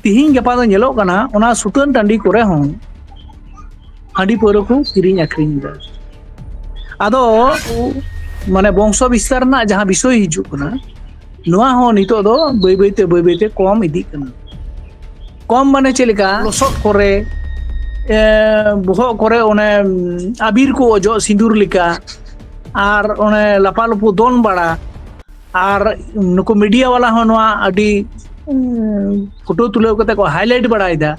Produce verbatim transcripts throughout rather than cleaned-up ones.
ᱛᱤᱦᱤᱧ ᱜᱟᱯᱟ ᱫᱚ ᱧᱮᱞᱚᱜ ᱠᱟᱱᱟ, ᱚᱱᱟ ᱥᱩᱛᱟᱹᱱ ᱴᱟᱺᱰᱤ ᱠᱚᱨᱮ ᱦᱚᱸ ᱦᱟᱺᱰᱤ ᱯᱟᱹᱣᱨᱟᱹ ᱠᱚ ᱠᱤᱨᱤᱧ ᱟᱹᱠᱷᱨᱤᱧ ᱮᱫᱟ᱾ ᱟᱫᱚ ᱢᱟᱱᱮ ᱵᱚᱝᱥᱚ ᱵᱤᱥᱛᱟᱨ ᱨᱮᱱᱟᱜ ᱡᱟᱦᱟᱸ ᱵᱤᱥᱚᱭ ᱦᱤᱡᱩᱜ ᱠᱟᱱᱟ, ᱱᱚᱣᱟ ᱦᱚᱸ ᱱᱤᱛᱚᱜ ᱫᱚ ᱵᱟᱹᱭ ᱵᱟᱹᱭ ᱛᱮ, ᱵᱟᱹᱭ ᱵᱟᱹᱭ ᱛᱮ ᱠᱚᱢ ᱤᱫᱤᱜ ᱠᱟᱱᱟ᱾ ᱠᱚᱢ ᱢᱟᱱᱮ ᱪᱮᱫ ᱞᱮᱠᱟ? ᱞᱚᱥᱚᱫ ᱠᱚᱨᱮ, ᱮ, ᱵᱚᱦᱚᱜ ᱠᱚᱨᱮ ᱚᱱᱮ, ᱩᱢ, ᱟᱵᱤᱨ ᱠᱚ ᱚᱡᱚᱜ ᱥᱤᱸᱫᱩᱨ ᱞᱮᱠᱟ, ᱟᱨ ᱚᱱᱮ ᱞᱟᱯᱟᱞᱩᱯᱩ ᱫᱚᱱ ᱵᱟᱲᱟ, ᱟᱨ ᱱᱩᱠᱩ ᱢᱤᱰᱤᱭᱟ ᱵᱟᱞᱟ ᱦᱚᱸ ᱱᱚᱣᱟ ᱟᱹᱰᱤ, ᱩᱢ, ᱯᱷᱳᱴᱳ ᱛᱩᱞᱟᱹᱣ ᱠᱟᱛᱮ ᱠᱚ highlight ᱵᱟᱲᱟᱭᱮᱫᱟ᱾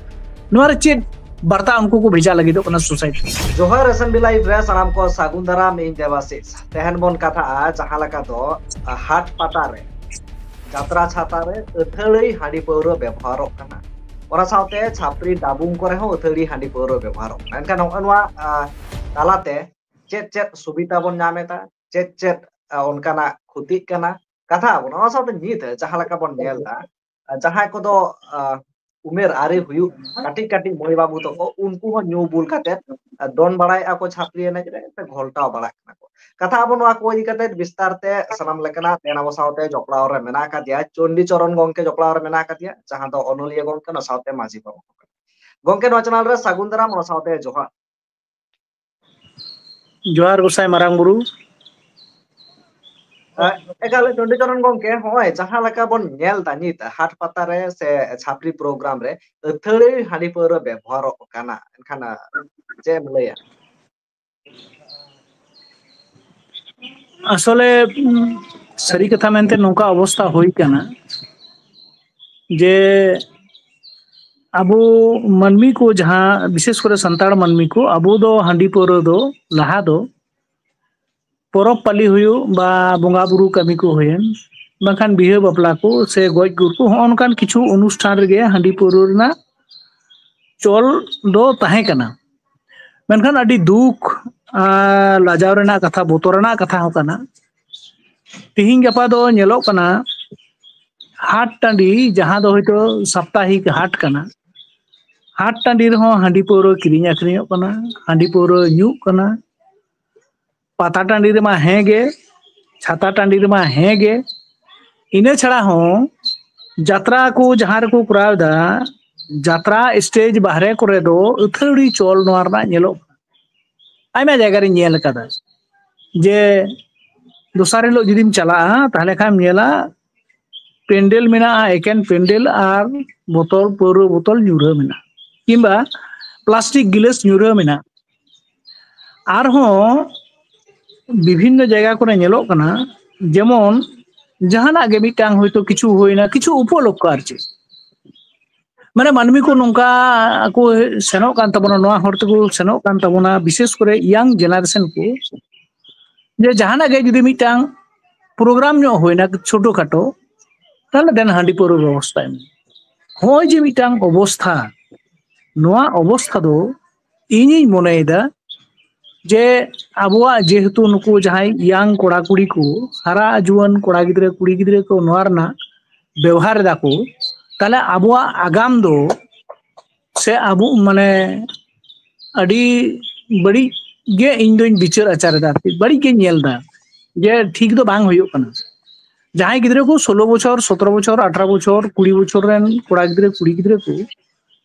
ᱱᱚᱣᱟ ᱨᱮ ᱪᱮᱫ ᱵᱟᱨᱛᱟ ᱩᱱᱠᱩ ᱠᱚ ᱵᱷᱮᱡᱟ ᱞᱟᱹᱜᱤᱫᱚᱜ ᱠᱟᱱᱟ ᱥᱳᱥᱟᱭᱴᱤ? ᱡᱚᱦᱟᱨ S M B Live ᱨᱮ ᱥᱟᱱᱟᱢ ᱠᱚ ᱥᱟᱹᱜᱩᱱ ᱫᱟᱨᱟᱢ, ᱤᱧ ᱫᱮᱵᱟᱥᱤᱥ᱾ ᱛᱮᱦᱮᱧ ᱵᱚᱱ ᱠᱟᱛᱷᱟᱜᱼᱟ ᱡᱟᱦᱟᱸ ᱞᱮᱠᱟ ᱫᱚ, ᱟ, ᱦᱟᱴ ᱯᱟᱛᱟ ᱨᱮ, ᱡᱟᱛᱨᱟ ᱪᱷᱟᱛᱟ ᱨᱮ ᱟᱹᱛᱷᱟᱹᱲᱤ ᱦᱟᱺᱰᱤ ᱯᱟᱹᱣᱨᱟᱹ ᱵᱮᱵᱚᱦᱟᱨᱚᱜ ᱠᱟᱱᱟ, ᱚᱱᱟ ᱥᱟᱶᱛᱮ ᱪᱷᱟᱯᱨᱤ ᱰᱟᱵᱩᱝ ᱠᱚᱨᱮ ᱦᱚᱸ ᱟᱹᱛᱷᱟᱹᱲᱤ ᱦᱟᱺᱰᱤ ᱯᱟᱹᱣᱨᱟᱹ ᱵᱮᱵᱚᱦᱟᱨᱚᱜ ᱠᱟᱱᱟ᱾ ᱮᱱᱠᱷᱟᱱ ᱱᱚᱜᱼᱚ ᱱᱚᱣᱟ, ᱟ, ᱛᱟᱞᱟᱛᱮ ᱪᱮᱫ ᱪᱮᱫ ᱥᱩᱵᱤᱫᱷᱟ ᱵᱚᱱ ᱧᱟᱢ ᱮᱫᱟ, ᱪᱮᱫ ᱪᱮᱫ, ᱟ, ᱚᱱᱠᱟᱱᱟᱜ ᱠᱷᱚᱛᱤᱜ ᱠᱟᱱᱟ, ᱠᱟᱛᱷᱟ ᱟᱵᱚᱱ᱾ ᱚᱱᱟ ᱥᱟᱶᱛᱮ ᱱᱤᱛ ᱡᱟᱦᱟᱸ ᱞᱮᱠᱟ ᱵᱚᱱ ᱧᱮᱞ ᱮᱫᱟ, ᱟ, ᱡᱟᱦᱟᱸᱭ ᱠᱚᱫᱚ, ᱟ, ᱩᱢᱮᱨ ᱟᱹᱣᱨᱤ ᱦᱩᱭᱩᱜ ᱠᱟᱹᱴᱤᱡ ᱠᱟᱹᱴᱤᱡ ᱢᱟᱹᱭ ᱵᱟᱹᱵᱩ ᱛᱟᱠᱚ, ᱩᱱᱠᱩ ᱦᱚᱸ ᱧᱩ ᱵᱩᱞ ᱠᱟᱛᱮ, ᱟ, ᱫᱚᱱ ᱵᱟᱲᱟᱭᱮᱫᱼᱟ ᱠᱚ ᱪᱷᱟᱹᱯᱨᱤ ᱮᱱᱮᱡ ᱨᱮ, ᱥᱮ ᱜᱷᱚᱞᱴᱟᱣ ᱵᱟᱲᱟᱜ ᱠᱟᱱᱟ ᱠᱚ᱾ ᱠᱟᱛᱷᱟ ᱟᱵᱚ ᱱᱚᱣᱟ ᱠᱚ ᱤᱫᱤ ᱠᱟᱛᱮ ᱵᱤᱥᱛᱟᱨ ᱛᱮ ᱥᱟᱱᱟᱢ ᱞᱮᱠᱟᱱᱟᱜ ᱛᱮᱦᱮᱧ ᱟᱵᱚ ᱥᱟᱶᱛᱮ ᱡᱚᱯᱲᱟᱣ ᱨᱮ ᱢᱮᱱᱟᱜ ᱟᱠᱟᱫᱮᱭᱟ, ᱪᱚᱱᱰᱤ ᱪᱚᱨᱚᱱ ᱜᱚᱝᱠᱮ ᱡᱚᱯᱲᱟᱣ ᱨᱮ ᱢᱮᱱᱟᱜ ᱟᱠᱟᱫᱮᱭᱟ, ᱡᱟᱦᱟᱸ ᱫᱚ ᱚᱱᱚᱞᱤᱭᱟᱹ ᱜᱚᱝᱠᱮ, ᱚᱱᱟ ᱥᱟᱶᱛᱮ ᱢᱟᱹᱡᱷᱤ ᱵᱟᱵᱟ᱾ ᱜᱚᱝᱠᱮ, ᱱᱚᱣᱟ ᱪᱮᱱᱮᱞ ᱨᱮ ᱥᱟᱹᱜᱩᱱ ᱫᱟᱨᱟᱢ, ᱚᱱᱟ ᱥᱟᱶᱛᱮ ᱡᱚᱦᱟᱨ᱾ ᱡᱚᱦᱟᱨ ᱜᱚᱸᱥᱟᱭ ᱢᱟᱨᱟᱝ ᱵᱩᱨᱩ᱾ ᱮ, ᱮᱠᱟᱞ, ᱪᱚᱱᱰᱤᱪᱚᱨᱚᱱ ᱜᱚᱝᱠᱮ, ᱦᱚᱸᱜᱼᱚᱭ ᱡᱟᱦᱟᱸ ᱞᱮᱠᱟ ᱵᱚᱱ ᱧᱮᱞ ᱫᱟ ᱱᱤᱛ ᱦᱟᱴ ᱯᱟᱛᱟ ᱨᱮ ᱥᱮ ᱪᱷᱟᱯᱨᱤ ᱯᱨᱳᱜᱨᱟᱢ ᱨᱮ ᱟᱹᱛᱷᱟᱹᱲᱤ ᱦᱟᱺᱰᱤ ᱯᱟᱹᱣᱨᱟᱹ ᱵᱮᱵᱚᱦᱟᱨᱚᱜ ᱠᱟᱱᱟ, ᱮᱱᱠᱷᱟᱱ, ᱟ, ᱪᱮᱫ ᱮᱢ ᱞᱟᱹᱭᱟ? ᱟᱥᱚᱞᱮ, ᱩᱢ, ᱥᱟᱹᱨᱤ ᱠᱟᱛᱷᱟ ᱢᱮᱱᱛᱮ ᱱᱚᱝᱠᱟ ᱚᱵᱚᱥᱛᱷᱟ ᱦᱩᱭ ᱠᱟᱱᱟ ᱡᱮ ᱟᱵᱚ ᱢᱟᱹᱱᱢᱤ ᱠᱚ, ᱡᱟᱦᱟᱸ ᱵᱤᱥᱮᱥ ᱠᱚᱨᱮ ᱥᱟᱱᱛᱟᱲ ᱢᱟᱹᱱᱢᱤ ᱠᱚ, ᱟᱵᱚ ᱫᱚ ᱦᱟᱺᱰᱤ ᱯᱟᱹᱣᱨᱟᱹ ᱫᱚ ᱞᱟᱦᱟ ᱫᱚ ᱯᱚᱨᱚᱵᱽ ᱯᱟᱹᱞᱤ ᱦᱩᱭᱩᱜ ᱵᱟ ᱵᱚᱸᱜᱟ ᱵᱩᱨᱩ ᱠᱟᱹᱢᱤ ᱠᱚ ᱦᱩᱭᱮᱱ, ᱵᱟᱝᱠᱷᱟᱱ ᱵᱤᱦᱟᱹ ᱵᱟᱯᱞᱟ ᱠᱚ ᱥᱮ ᱜᱚᱡ ᱜᱩᱨ ᱠᱚ, ᱦᱚᱸᱜᱼᱚ ᱱᱚᱝᱠᱟᱱ ᱠᱤᱪᱷᱩ ᱚᱱᱩᱥᱴᱷᱟᱱ ᱨᱮᱜᱮ ᱦᱟᱺᱰᱤ ᱯᱟᱹᱣᱨᱟᱹ ᱨᱮᱱᱟᱜ ᱪᱚᱞ ᱫᱚ ᱛᱟᱦᱮᱸ ᱠᱟᱱᱟ᱾ ᱢᱮᱱᱠᱷᱟᱱ ᱟᱹᱰᱤ ᱫᱩᱠ ᱟᱨ ᱞᱟᱡᱟᱣ ᱨᱮᱱᱟᱜ ᱠᱟᱛᱷᱟ, ᱵᱚᱛᱚᱨ ᱨᱮᱱᱟᱜ ᱠᱟᱛᱷᱟ ᱦᱚᱸ ᱠᱟᱱᱟ᱾ ᱛᱤᱦᱤᱧ ᱜᱟᱯᱟ ᱫᱚ ᱧᱮᱞᱚᱜ ᱠᱟᱱᱟ, ᱦᱟᱴ ᱴᱟᱺᱰᱤ, ᱡᱟᱦᱟᱸ ᱫᱚ ᱦᱚᱭᱛᱳ ᱥᱟᱯᱛᱟᱦᱤᱠ ᱦᱟᱴ ᱠᱟᱱᱟ, ᱦᱟᱴ ᱴᱟᱺᱰᱤ ᱨᱮᱦᱚᱸ ᱦᱟᱺᱰᱤ ᱯᱟᱹᱣᱨᱟᱹ ᱠᱤᱨᱤᱧ ᱟᱹᱠᱷᱨᱤᱧᱚᱜ ᱠᱟᱱᱟ, ᱦᱟᱺᱰᱤ ᱯᱟᱹᱣᱨᱟᱹ ᱧᱩᱜ ᱠᱟᱱᱟ᱾ ᱯᱟᱛᱟ ᱴᱟᱺᱰᱤ ᱨᱮᱢᱟ ᱦᱮᱸ ᱜᱮ, ᱪᱷᱟᱛᱟ ᱴᱟᱺᱰᱤ ᱨᱮᱢᱟ ᱦᱮᱸ ᱜᱮ, ᱤᱱᱟᱹ ᱪᱷᱟᱲᱟ ᱦᱚᱸ ᱡᱟᱛᱨᱟ ᱠᱚ ᱡᱟᱦᱟᱸ ᱨᱮᱠᱚ ᱠᱚᱨᱟᱣ ᱮᱫᱟ, ᱡᱟᱛᱨᱟ ᱥᱴᱮᱡᱽ ᱵᱟᱦᱨᱮ ᱠᱚᱨᱮ ᱫᱚ ᱟᱹᱛᱷᱟᱹᱲᱤ ᱪᱚᱞ ᱱᱚᱣᱟ ᱨᱮᱱᱟᱜ ᱧᱮᱞᱚᱜ ᱠᱟᱱᱟ᱾ ᱟᱭᱢᱟ ᱡᱟᱭᱜᱟ ᱨᱤᱧ ᱧᱮᱞ ᱟᱠᱟᱫᱟ ᱡᱮ ᱫᱚᱥᱟᱨ ᱦᱤᱞᱳᱜ ᱡᱩᱫᱤᱢ ᱪᱟᱞᱟᱜᱼᱟ, ᱛᱟᱦᱞᱮ ᱠᱷᱟᱱ ᱧᱮᱞᱟ ᱯᱮᱱᱰᱮᱞ ᱢᱮᱱᱟᱜᱼᱟ, ᱮᱠᱮᱱ ᱯᱮᱱᱰᱮᱞ ᱟᱨ ᱵᱳᱛᱚᱞ, ᱯᱟᱹᱣᱨᱟᱹ ᱵᱳᱛᱚᱞ ᱧᱩᱨᱦᱟᱹ ᱢᱮᱱᱟᱜᱼᱟ, ᱠᱤᱝᱵᱟ ᱯᱞᱟᱥᱴᱤᱠ ᱜᱤᱞᱟᱹᱥ ᱧᱩᱨᱦᱟᱹ ᱢᱮᱱᱟᱜᱼᱟ᱾ ᱟᱨᱦᱚᱸ ᱵᱤᱵᱷᱤᱱᱱᱚ ᱡᱟᱭᱜᱟ ᱠᱚᱨᱮ ᱧᱮᱞᱚᱜ ᱠᱟᱱᱟ, ᱡᱮᱢᱚᱱ ᱡᱟᱦᱟᱱᱟᱜ ᱜᱮ ᱢᱤᱫᱴᱟᱝ ᱦᱚᱭᱛᱳ ᱠᱤᱪᱷᱩ ᱦᱩᱭᱱᱟ, ᱠᱤᱪᱷᱩ ᱩᱯᱚᱞᱚᱠᱠᱷᱚ ᱟᱨ ᱪᱮᱫ, ᱢᱟᱱᱮ ᱢᱟᱹᱱᱢᱤ ᱠᱚ ᱱᱚᱝᱠᱟ ᱠᱚ ᱥᱮᱱᱚᱜ ᱠᱟᱱ ᱛᱟᱵᱚᱱᱟ, ᱱᱚᱣᱟ ᱦᱚᱨ ᱛᱮᱠᱚ ᱥᱮᱱᱚᱜ ᱠᱟᱱ ᱛᱟᱵᱚᱱᱟ, ᱵᱤᱥᱮᱥ ᱠᱚᱨᱮ ᱤᱭᱟᱝ ᱡᱮᱱᱟᱨᱮᱥᱚᱱ ᱠᱚ, ᱡᱮ ᱡᱟᱦᱟᱱᱟᱜ ᱜᱮ ᱡᱩᱫᱤ ᱢᱤᱫᱴᱟᱝ ᱯᱨᱳᱜᱨᱟᱢ ᱧᱚᱜ ᱦᱩᱭᱱᱟ ᱪᱷᱳᱴᱳ ᱠᱷᱟᱴᱳ, ᱛᱟᱦᱞᱮ ᱫᱮᱱ ᱦᱟᱺᱰᱤ ᱯᱟᱹᱣᱨᱟᱹ ᱵᱮᱵᱚᱥᱛᱷᱟᱭ ᱢᱮ᱾ ᱱᱚᱜᱼᱚᱭ ᱡᱮ ᱢᱤᱫᱴᱟᱝ ᱚᱵᱚᱥᱛᱷᱟ, ᱱᱚᱣᱟ ᱚᱵᱚᱥᱛᱷᱟ ᱫᱚ ᱤᱧᱤᱧ ᱢᱚᱱᱮᱭᱮᱫᱟ ᱡᱮ ᱟᱵᱚᱣᱟᱜ ᱡᱮᱦᱮᱛᱩ ᱱᱩᱠᱩ ᱡᱟᱦᱟᱸᱭ ᱤᱭᱟᱝ ᱠᱚᱲᱟ ᱠᱩᱲᱤ ᱠᱚ, ᱦᱟᱨᱟ ᱡᱩᱣᱟᱹᱱ ᱠᱚᱲᱟ ᱜᱤᱫᱽᱨᱟᱹ ᱠᱩᱲᱤ ᱜᱤᱫᱽᱨᱟᱹ ᱠᱚ ᱱᱚᱣᱟ ᱨᱮᱱᱟᱜ ᱵᱮᱣᱦᱟᱨ ᱮᱫᱟ ᱠᱚ, ᱛᱟᱦᱞᱮ ᱟᱵᱚᱣᱟᱜ ᱟᱜᱟᱢ ᱫᱚ ᱥᱮ ᱟᱵᱚ ᱢᱟᱱᱮ ᱟᱹᱰᱤ ᱵᱟᱹᱲᱤᱡ ᱜᱮ ᱤᱧ ᱫᱚᱧ ᱵᱤᱪᱟᱹᱨ ᱟᱪᱟᱨ ᱮᱫᱟ, ᱟᱨᱠᱤ ᱵᱟᱹᱲᱤᱡ ᱜᱮᱧ ᱧᱮᱞ ᱮᱫᱟ, ᱡᱮ ᱴᱷᱤᱠ ᱫᱚ ᱵᱟᱝ ᱦᱩᱭᱩᱜ ᱠᱟᱱᱟ᱾ ᱡᱟᱦᱟᱸᱭ ᱜᱤᱫᱽᱨᱟᱹ ᱠᱚ ᱥᱳᱞᱳ ᱵᱚᱪᱷᱚᱨ, ᱥᱚᱛᱨᱚ ᱵᱚᱪᱷᱚᱨ, ᱟᱴᱷᱨᱚ ᱵᱚᱪᱷᱚᱨ, ᱠᱩᱲᱤ ᱵᱚᱪᱷᱚᱨ ᱨᱮᱱ ᱠᱚᱲᱟ ᱜᱤᱫᱽᱨᱟᱹ ᱠᱩᱲᱤ ᱜᱤᱫᱽᱨᱟᱹ ᱠᱚ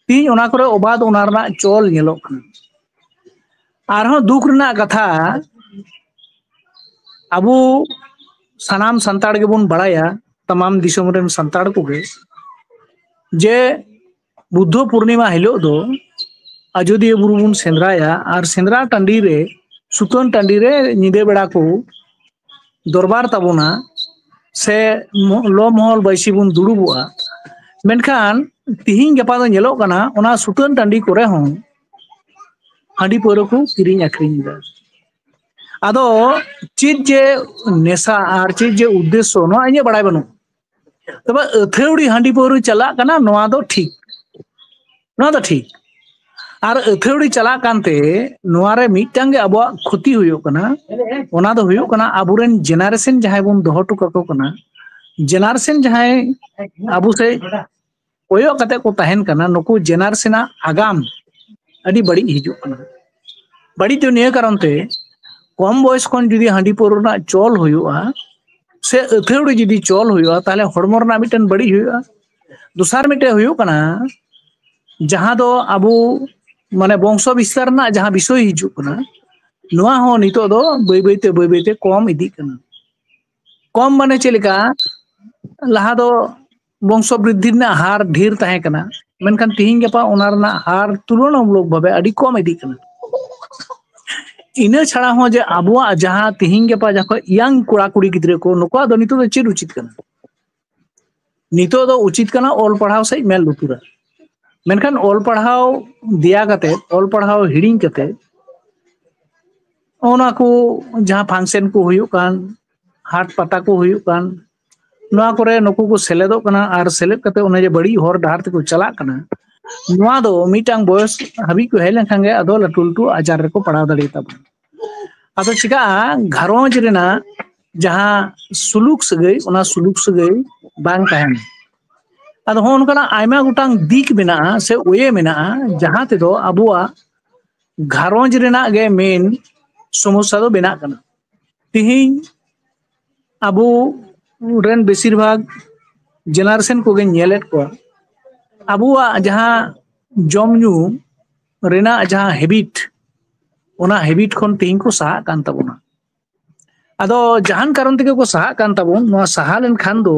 ᱛᱮᱦᱤᱧ ᱚᱱᱟ ᱠᱚᱨᱮ ᱚᱵᱟᱫ ᱚᱱᱟ ᱨᱮᱱᱟᱜ ᱪᱚᱞ ᱧᱮᱞᱚᱜ ᱠᱟᱱᱟ᱾ ᱟᱨᱦᱚᱸ ᱫᱩᱠ ᱨᱮᱱᱟᱜ ᱠᱟᱛᱷᱟ, ᱟᱵᱚ ᱥᱟᱱᱟᱢ ᱥᱟᱱᱛᱟᱲ ᱜᱮᱵᱚᱱ ᱵᱟᱲᱟᱭᱟ, ᱛᱟᱢᱟᱢ ᱫᱤᱥᱚᱢ ᱨᱮᱱ ᱥᱟᱱᱛᱟᱲ ᱠᱚᱜᱮ, ᱡᱮ ᱵᱩᱫᱽᱫᱷᱚ ᱯᱩᱨᱱᱤᱢᱟ ᱦᱤᱞᱳᱜ ᱫᱚ ᱟᱡᱚᱫᱤᱭᱟᱹ ᱵᱩᱨᱩ ᱵᱚᱱ ᱥᱮᱸᱫᱽᱨᱟᱭᱟ, ᱟᱨ ᱥᱮᱸᱫᱽᱨᱟ ᱴᱟᱺᱰᱤ ᱨᱮ, ᱥᱩᱛᱟᱹᱱ ᱴᱟᱺᱰᱤ ᱨᱮ ᱧᱤᱫᱟᱹ ᱵᱮᱲᱟ ᱠᱚ ᱫᱚᱨᱵᱟᱨ ᱛᱟᱵᱚᱱᱟ, ᱥᱮ ᱢᱚ-, ᱞᱚ ᱢᱚᱦᱚᱞ ᱵᱟᱹᱭᱥᱤ ᱵᱚᱱ ᱫᱩᱲᱩᱵᱚᱜᱼᱟ᱾ ᱢᱮᱱᱠᱷᱟᱱ ᱛᱤᱦᱤᱧ ᱜᱟᱯᱟ ᱫᱚ ᱧᱮᱞᱚᱜ ᱠᱟᱱᱟ, ᱚᱱᱟ ᱥᱩᱛᱟᱹᱱ ᱴᱟᱺᱰᱤ ᱠᱚᱨᱮ ᱦᱚᱸ ᱦᱟᱺᱰᱤ ᱯᱟᱹᱣᱨᱟᱹ ᱠᱚ ᱠᱤᱨᱤᱧ ᱟᱹᱠᱷᱨᱤᱧ ᱮᱫᱟ᱾ ᱟᱫᱚ ᱪᱮᱫ ᱡᱮ ᱱᱮᱥᱟ ᱟᱨ ᱪᱮᱫ ᱡᱮ ᱩᱫᱽᱫᱮᱥᱥᱚ, ᱱᱚᱣᱟ ᱤᱧᱟᱹᱜ ᱵᱟᱲᱟᱭ ᱵᱟᱹᱱᱩᱜ᱾ ᱛᱚᱵᱮ ᱟᱹᱛᱷᱟᱹᱣᱲᱤ ᱦᱟᱺᱰᱤ ᱯᱟᱹᱣᱨᱟᱹ ᱪᱟᱞᱟᱜ ᱠᱟᱱᱟ, ᱱᱚᱣᱟ ᱫᱚ ᱴᱷᱤᱠ, ᱱᱚᱣᱟ ᱫᱚ ᱴᱷᱤᱠ᱾ ᱟᱨ ᱟᱹᱛᱷᱟᱹᱣᱲᱤ ᱪᱟᱞᱟᱜ ᱠᱟᱱᱛᱮ ᱱᱚᱣᱟ ᱨᱮ ᱢᱤᱫᱴᱟᱝ ᱜᱮ ᱟᱵᱚᱣᱟᱜ ᱠᱷᱚᱛᱤ ᱦᱩᱭᱩᱜ ᱠᱟᱱᱟ, ᱚᱱᱟ ᱫᱚ ᱦᱩᱭᱩᱜ ᱠᱟᱱᱟ ᱟᱵᱚᱨᱮᱱ ᱡᱮᱱᱟᱨᱮᱥᱚᱱ ᱡᱟᱦᱟᱸᱭ ᱵᱚᱱ ᱫᱚᱦᱚ ᱦᱚᱴᱚ ᱠᱟᱠᱚ ᱠᱟᱱᱟ, ᱡᱮᱱᱟᱨᱮᱥᱚᱱ ᱡᱟᱦᱟᱸᱭ ᱟᱵᱚ ᱥᱮᱫ ᱠᱚᱭᱚᱜ ᱠᱟᱛᱮ ᱠᱚ ᱛᱟᱦᱮᱱ ᱠᱟᱱᱟ, ᱱᱩᱠᱩ ᱡᱮᱱᱟᱨᱮᱥᱚᱱᱟᱜ ᱟᱜᱟᱢ ᱟᱹᱰᱤ ᱵᱟᱹᱲᱤᱡ ᱦᱤᱡᱩᱜ ᱠᱟᱱᱟ᱾ ᱵᱟᱹᱲᱤᱡ ᱫᱚ ᱱᱤᱭᱟᱹ ᱠᱟᱨᱚᱱ ᱛᱮ, ᱠᱚᱢ ᱵᱚᱭᱮᱥ ᱠᱷᱚᱱ ᱡᱩᱫᱤ ᱦᱟᱺᱰᱤ ᱯᱟᱹᱣᱨᱟᱹ ᱨᱮᱱᱟᱜ ᱪᱚᱞ ᱦᱩᱭᱩᱜᱼᱟ, ᱥᱮ ᱟᱹᱛᱷᱟᱹᱣᱲᱤ ᱡᱩᱫᱤ ᱪᱚᱞ ᱦᱩᱭᱩᱜᱼᱟ, ᱛᱟᱦᱚᱞᱮ ᱦᱚᱲᱢᱚ ᱨᱮᱱᱟᱜ ᱢᱤᱫᱴᱮᱱ ᱵᱟᱹᱲᱤᱡ ᱦᱩᱭᱩᱜᱼᱟ᱾ ᱫᱚᱥᱟᱨ ᱢᱤᱫᱴᱮᱱ ᱦᱩᱭᱩᱜ ᱠᱟᱱᱟ, ᱡᱟᱦᱟᱸ ᱫᱚ ᱟᱵᱚ ᱢᱟᱱᱮ ᱵᱚᱝᱥᱚ ᱵᱤᱥᱛᱟᱨ ᱨᱮᱱᱟᱜ ᱡᱟᱦᱟᱸ ᱵᱤᱥᱚᱭ ᱦᱤᱡᱩᱜ ᱠᱟᱱᱟ, ᱱᱚᱣᱟ ᱦᱚᱸ ᱱᱤᱛᱚᱜ ᱫᱚ ᱵᱟᱹᱭ ᱵᱟᱹᱭᱛᱮ ᱵᱟᱹᱭ ᱵᱟᱹᱭᱛᱮ ᱠᱚᱢ ᱤᱫᱤᱜ ᱠᱟᱱᱟ᱾ ᱠᱚᱢ ᱢᱟᱱᱮ ᱪᱮᱫ ᱞᱮᱠᱟ? ᱞᱟᱦᱟ ᱫᱚ ᱵᱚᱝᱥᱚ ᱵᱨᱤᱫᱽᱫᱷᱤ ᱨᱮᱱᱟᱜ ᱦᱟᱨ ᱰᱷᱮᱨ ᱛᱟᱦᱮᱸ ᱠᱟᱱᱟ, ᱢᱮᱱᱠᱷᱟᱱ ᱛᱤᱦᱤᱧ ᱜᱟᱯᱟ ᱚᱱᱟ ᱨᱮᱱᱟᱜ ᱦᱟᱨ ᱛᱩᱞᱚᱱᱟᱢᱩᱞᱚᱠ ᱵᱷᱟᱵᱮ ᱟᱹᱰᱤ ᱠᱚᱢ ᱤᱫᱤᱜ ᱠᱟᱱᱟ᱾ ᱤᱱᱟᱹ ᱪᱷᱟᱲᱟ ᱦᱚᱸ ᱡᱮ ᱟᱵᱚᱣᱟᱜ ᱡᱟᱦᱟᱸ ᱛᱤᱦᱤᱧ ᱜᱟᱯᱟ ᱡᱟᱦᱟᱸ ᱠᱚ ᱤᱭᱟᱝ ᱠᱚᱲᱟ ᱠᱩᱲᱤ ᱜᱤᱫᱽᱨᱟᱹ ᱠᱚ, ᱱᱩᱠᱩᱣᱟᱜ ᱫᱚ ᱱᱤᱛᱚᱜ ᱫᱚ ᱪᱮᱫ ᱩᱪᱤᱛ ᱠᱟᱱᱟ? ᱱᱤᱛᱚᱜ ᱫᱚ ᱩᱪᱤᱛ ᱠᱟᱱᱟ ᱚᱞ ᱯᱟᱲᱦᱟᱣ ᱥᱮᱫ ᱢᱮᱫ ᱞᱩᱛᱩᱨᱟ᱾ ᱢᱮᱱᱠᱷᱟᱱ ᱚᱞ ᱯᱟᱲᱦᱟᱣ ᱫᱮᱭᱟ ᱠᱟᱛᱮ, ᱚᱞ ᱯᱟᱲᱦᱟᱣ ᱦᱤᱲᱤᱧ ᱠᱟᱛᱮ, ᱚᱱᱟ ᱠᱚ ᱡᱟᱦᱟᱸ ᱯᱷᱟᱱᱥᱮᱱ ᱠᱚ ᱦᱩᱭᱩᱜ ᱠᱟᱱ, ᱦᱟᱴ ᱯᱟᱛᱟ ᱠᱚ ᱦᱩᱭᱩᱜ ᱠᱟᱱ, ᱱᱚᱣᱟ ᱠᱚᱨᱮ ᱱᱩᱠᱩ ᱠᱚ ᱥᱮᱞᱮᱫᱚᱜ ᱠᱟᱱᱟ ᱟᱨ ᱥᱮᱞᱮᱫ ᱠᱟᱛᱮ ᱚᱱᱮ ᱡᱮ ᱵᱟᱹᱲᱤᱡ ᱦᱚᱨ ᱰᱟᱦᱟᱨ ᱛᱮᱠᱚ ᱪᱟᱞᱟᱜ ᱠᱟᱱᱟ᱾ ᱱᱚᱣᱟ ᱫᱚ ᱢᱤᱫᱴᱟᱝ ᱵᱚᱭᱚᱥ ᱦᱟᱹᱵᱤᱡ ᱠᱚ ᱦᱮᱡ ᱞᱮᱱᱠᱷᱟᱱ ᱜᱮ ᱟᱫᱚ ᱞᱟᱹᱴᱩ ᱞᱟᱹᱴᱩ ᱟᱡᱟᱨ ᱨᱮᱠᱚ ᱯᱟᱲᱟᱣ ᱫᱟᱲᱮᱭᱟᱛᱟ ᱵᱚᱱᱟ᱾ ᱟᱫᱚ ᱪᱤᱠᱟᱹᱜᱼᱟ, ᱜᱷᱟᱨᱚᱸᱡᱽ ᱨᱮᱱᱟᱜ ᱡᱟᱦᱟᱸ ᱥᱩᱞᱩᱠ ᱥᱟᱹᱜᱟᱹᱭ, ᱚᱱᱟ ᱥᱩᱞᱩᱠ ᱥᱟᱹᱜᱟᱹᱭ ᱵᱟᱝ ᱛᱟᱦᱮᱱᱟ᱾ ᱟᱫᱚ ᱦᱚᱸᱜᱼᱚ ᱱᱚᱝᱠᱟᱱᱟᱜ ᱟᱭᱢᱟ ᱜᱚᱴᱟᱝ ᱫᱤᱠ ᱢᱮᱱᱟᱜᱼᱟ ᱥᱮ ᱳᱭᱮ ᱢᱮᱱᱟᱜᱼᱟ, ᱡᱟᱦᱟᱸ ᱛᱮᱫᱚ ᱟᱵᱚᱣᱟᱜ ᱜᱷᱟᱨᱚᱸᱡᱽ ᱨᱮᱱᱟᱜ ᱜᱮ ᱢᱮᱱ ᱥᱚᱢᱚᱥᱥᱟ ᱫᱚ ᱵᱮᱱᱟᱜ ᱠᱟᱱᱟ᱾ ᱛᱤᱦᱤᱧ ᱟᱵᱚ ᱨᱮᱱ ᱵᱮᱥᱤᱨ ᱵᱷᱟᱜᱽ ᱡᱮᱱᱟᱨᱮᱥᱚᱱ ᱠᱚᱜᱮᱧ ᱧᱮᱞᱮᱫ ᱠᱚᱣᱟ, ᱟᱵᱚᱣᱟᱜ ᱡᱟᱦᱟᱸ ᱡᱚᱢ ᱧᱩ ᱨᱮᱱᱟᱜ ᱡᱟᱦᱟᱸ ᱦᱮᱵᱤᱴ, ᱚᱱᱟ ᱦᱮᱵᱤᱴ ᱠᱷᱚᱱ ᱛᱤᱦᱤᱧ ᱠᱚ ᱥᱟᱦᱟᱜ ᱠᱟᱱ ᱛᱟᱵᱚᱱᱟ᱾ ᱟᱫᱚ ᱡᱟᱦᱟᱱ ᱠᱟᱨᱚᱱ ᱛᱮᱜᱮ ᱠᱚ ᱥᱟᱦᱟᱜ ᱠᱟᱱ ᱛᱟᱵᱚᱱ, ᱱᱚᱣᱟ ᱥᱟᱦᱟ ᱞᱮᱱᱠᱷᱟᱱ ᱫᱚ,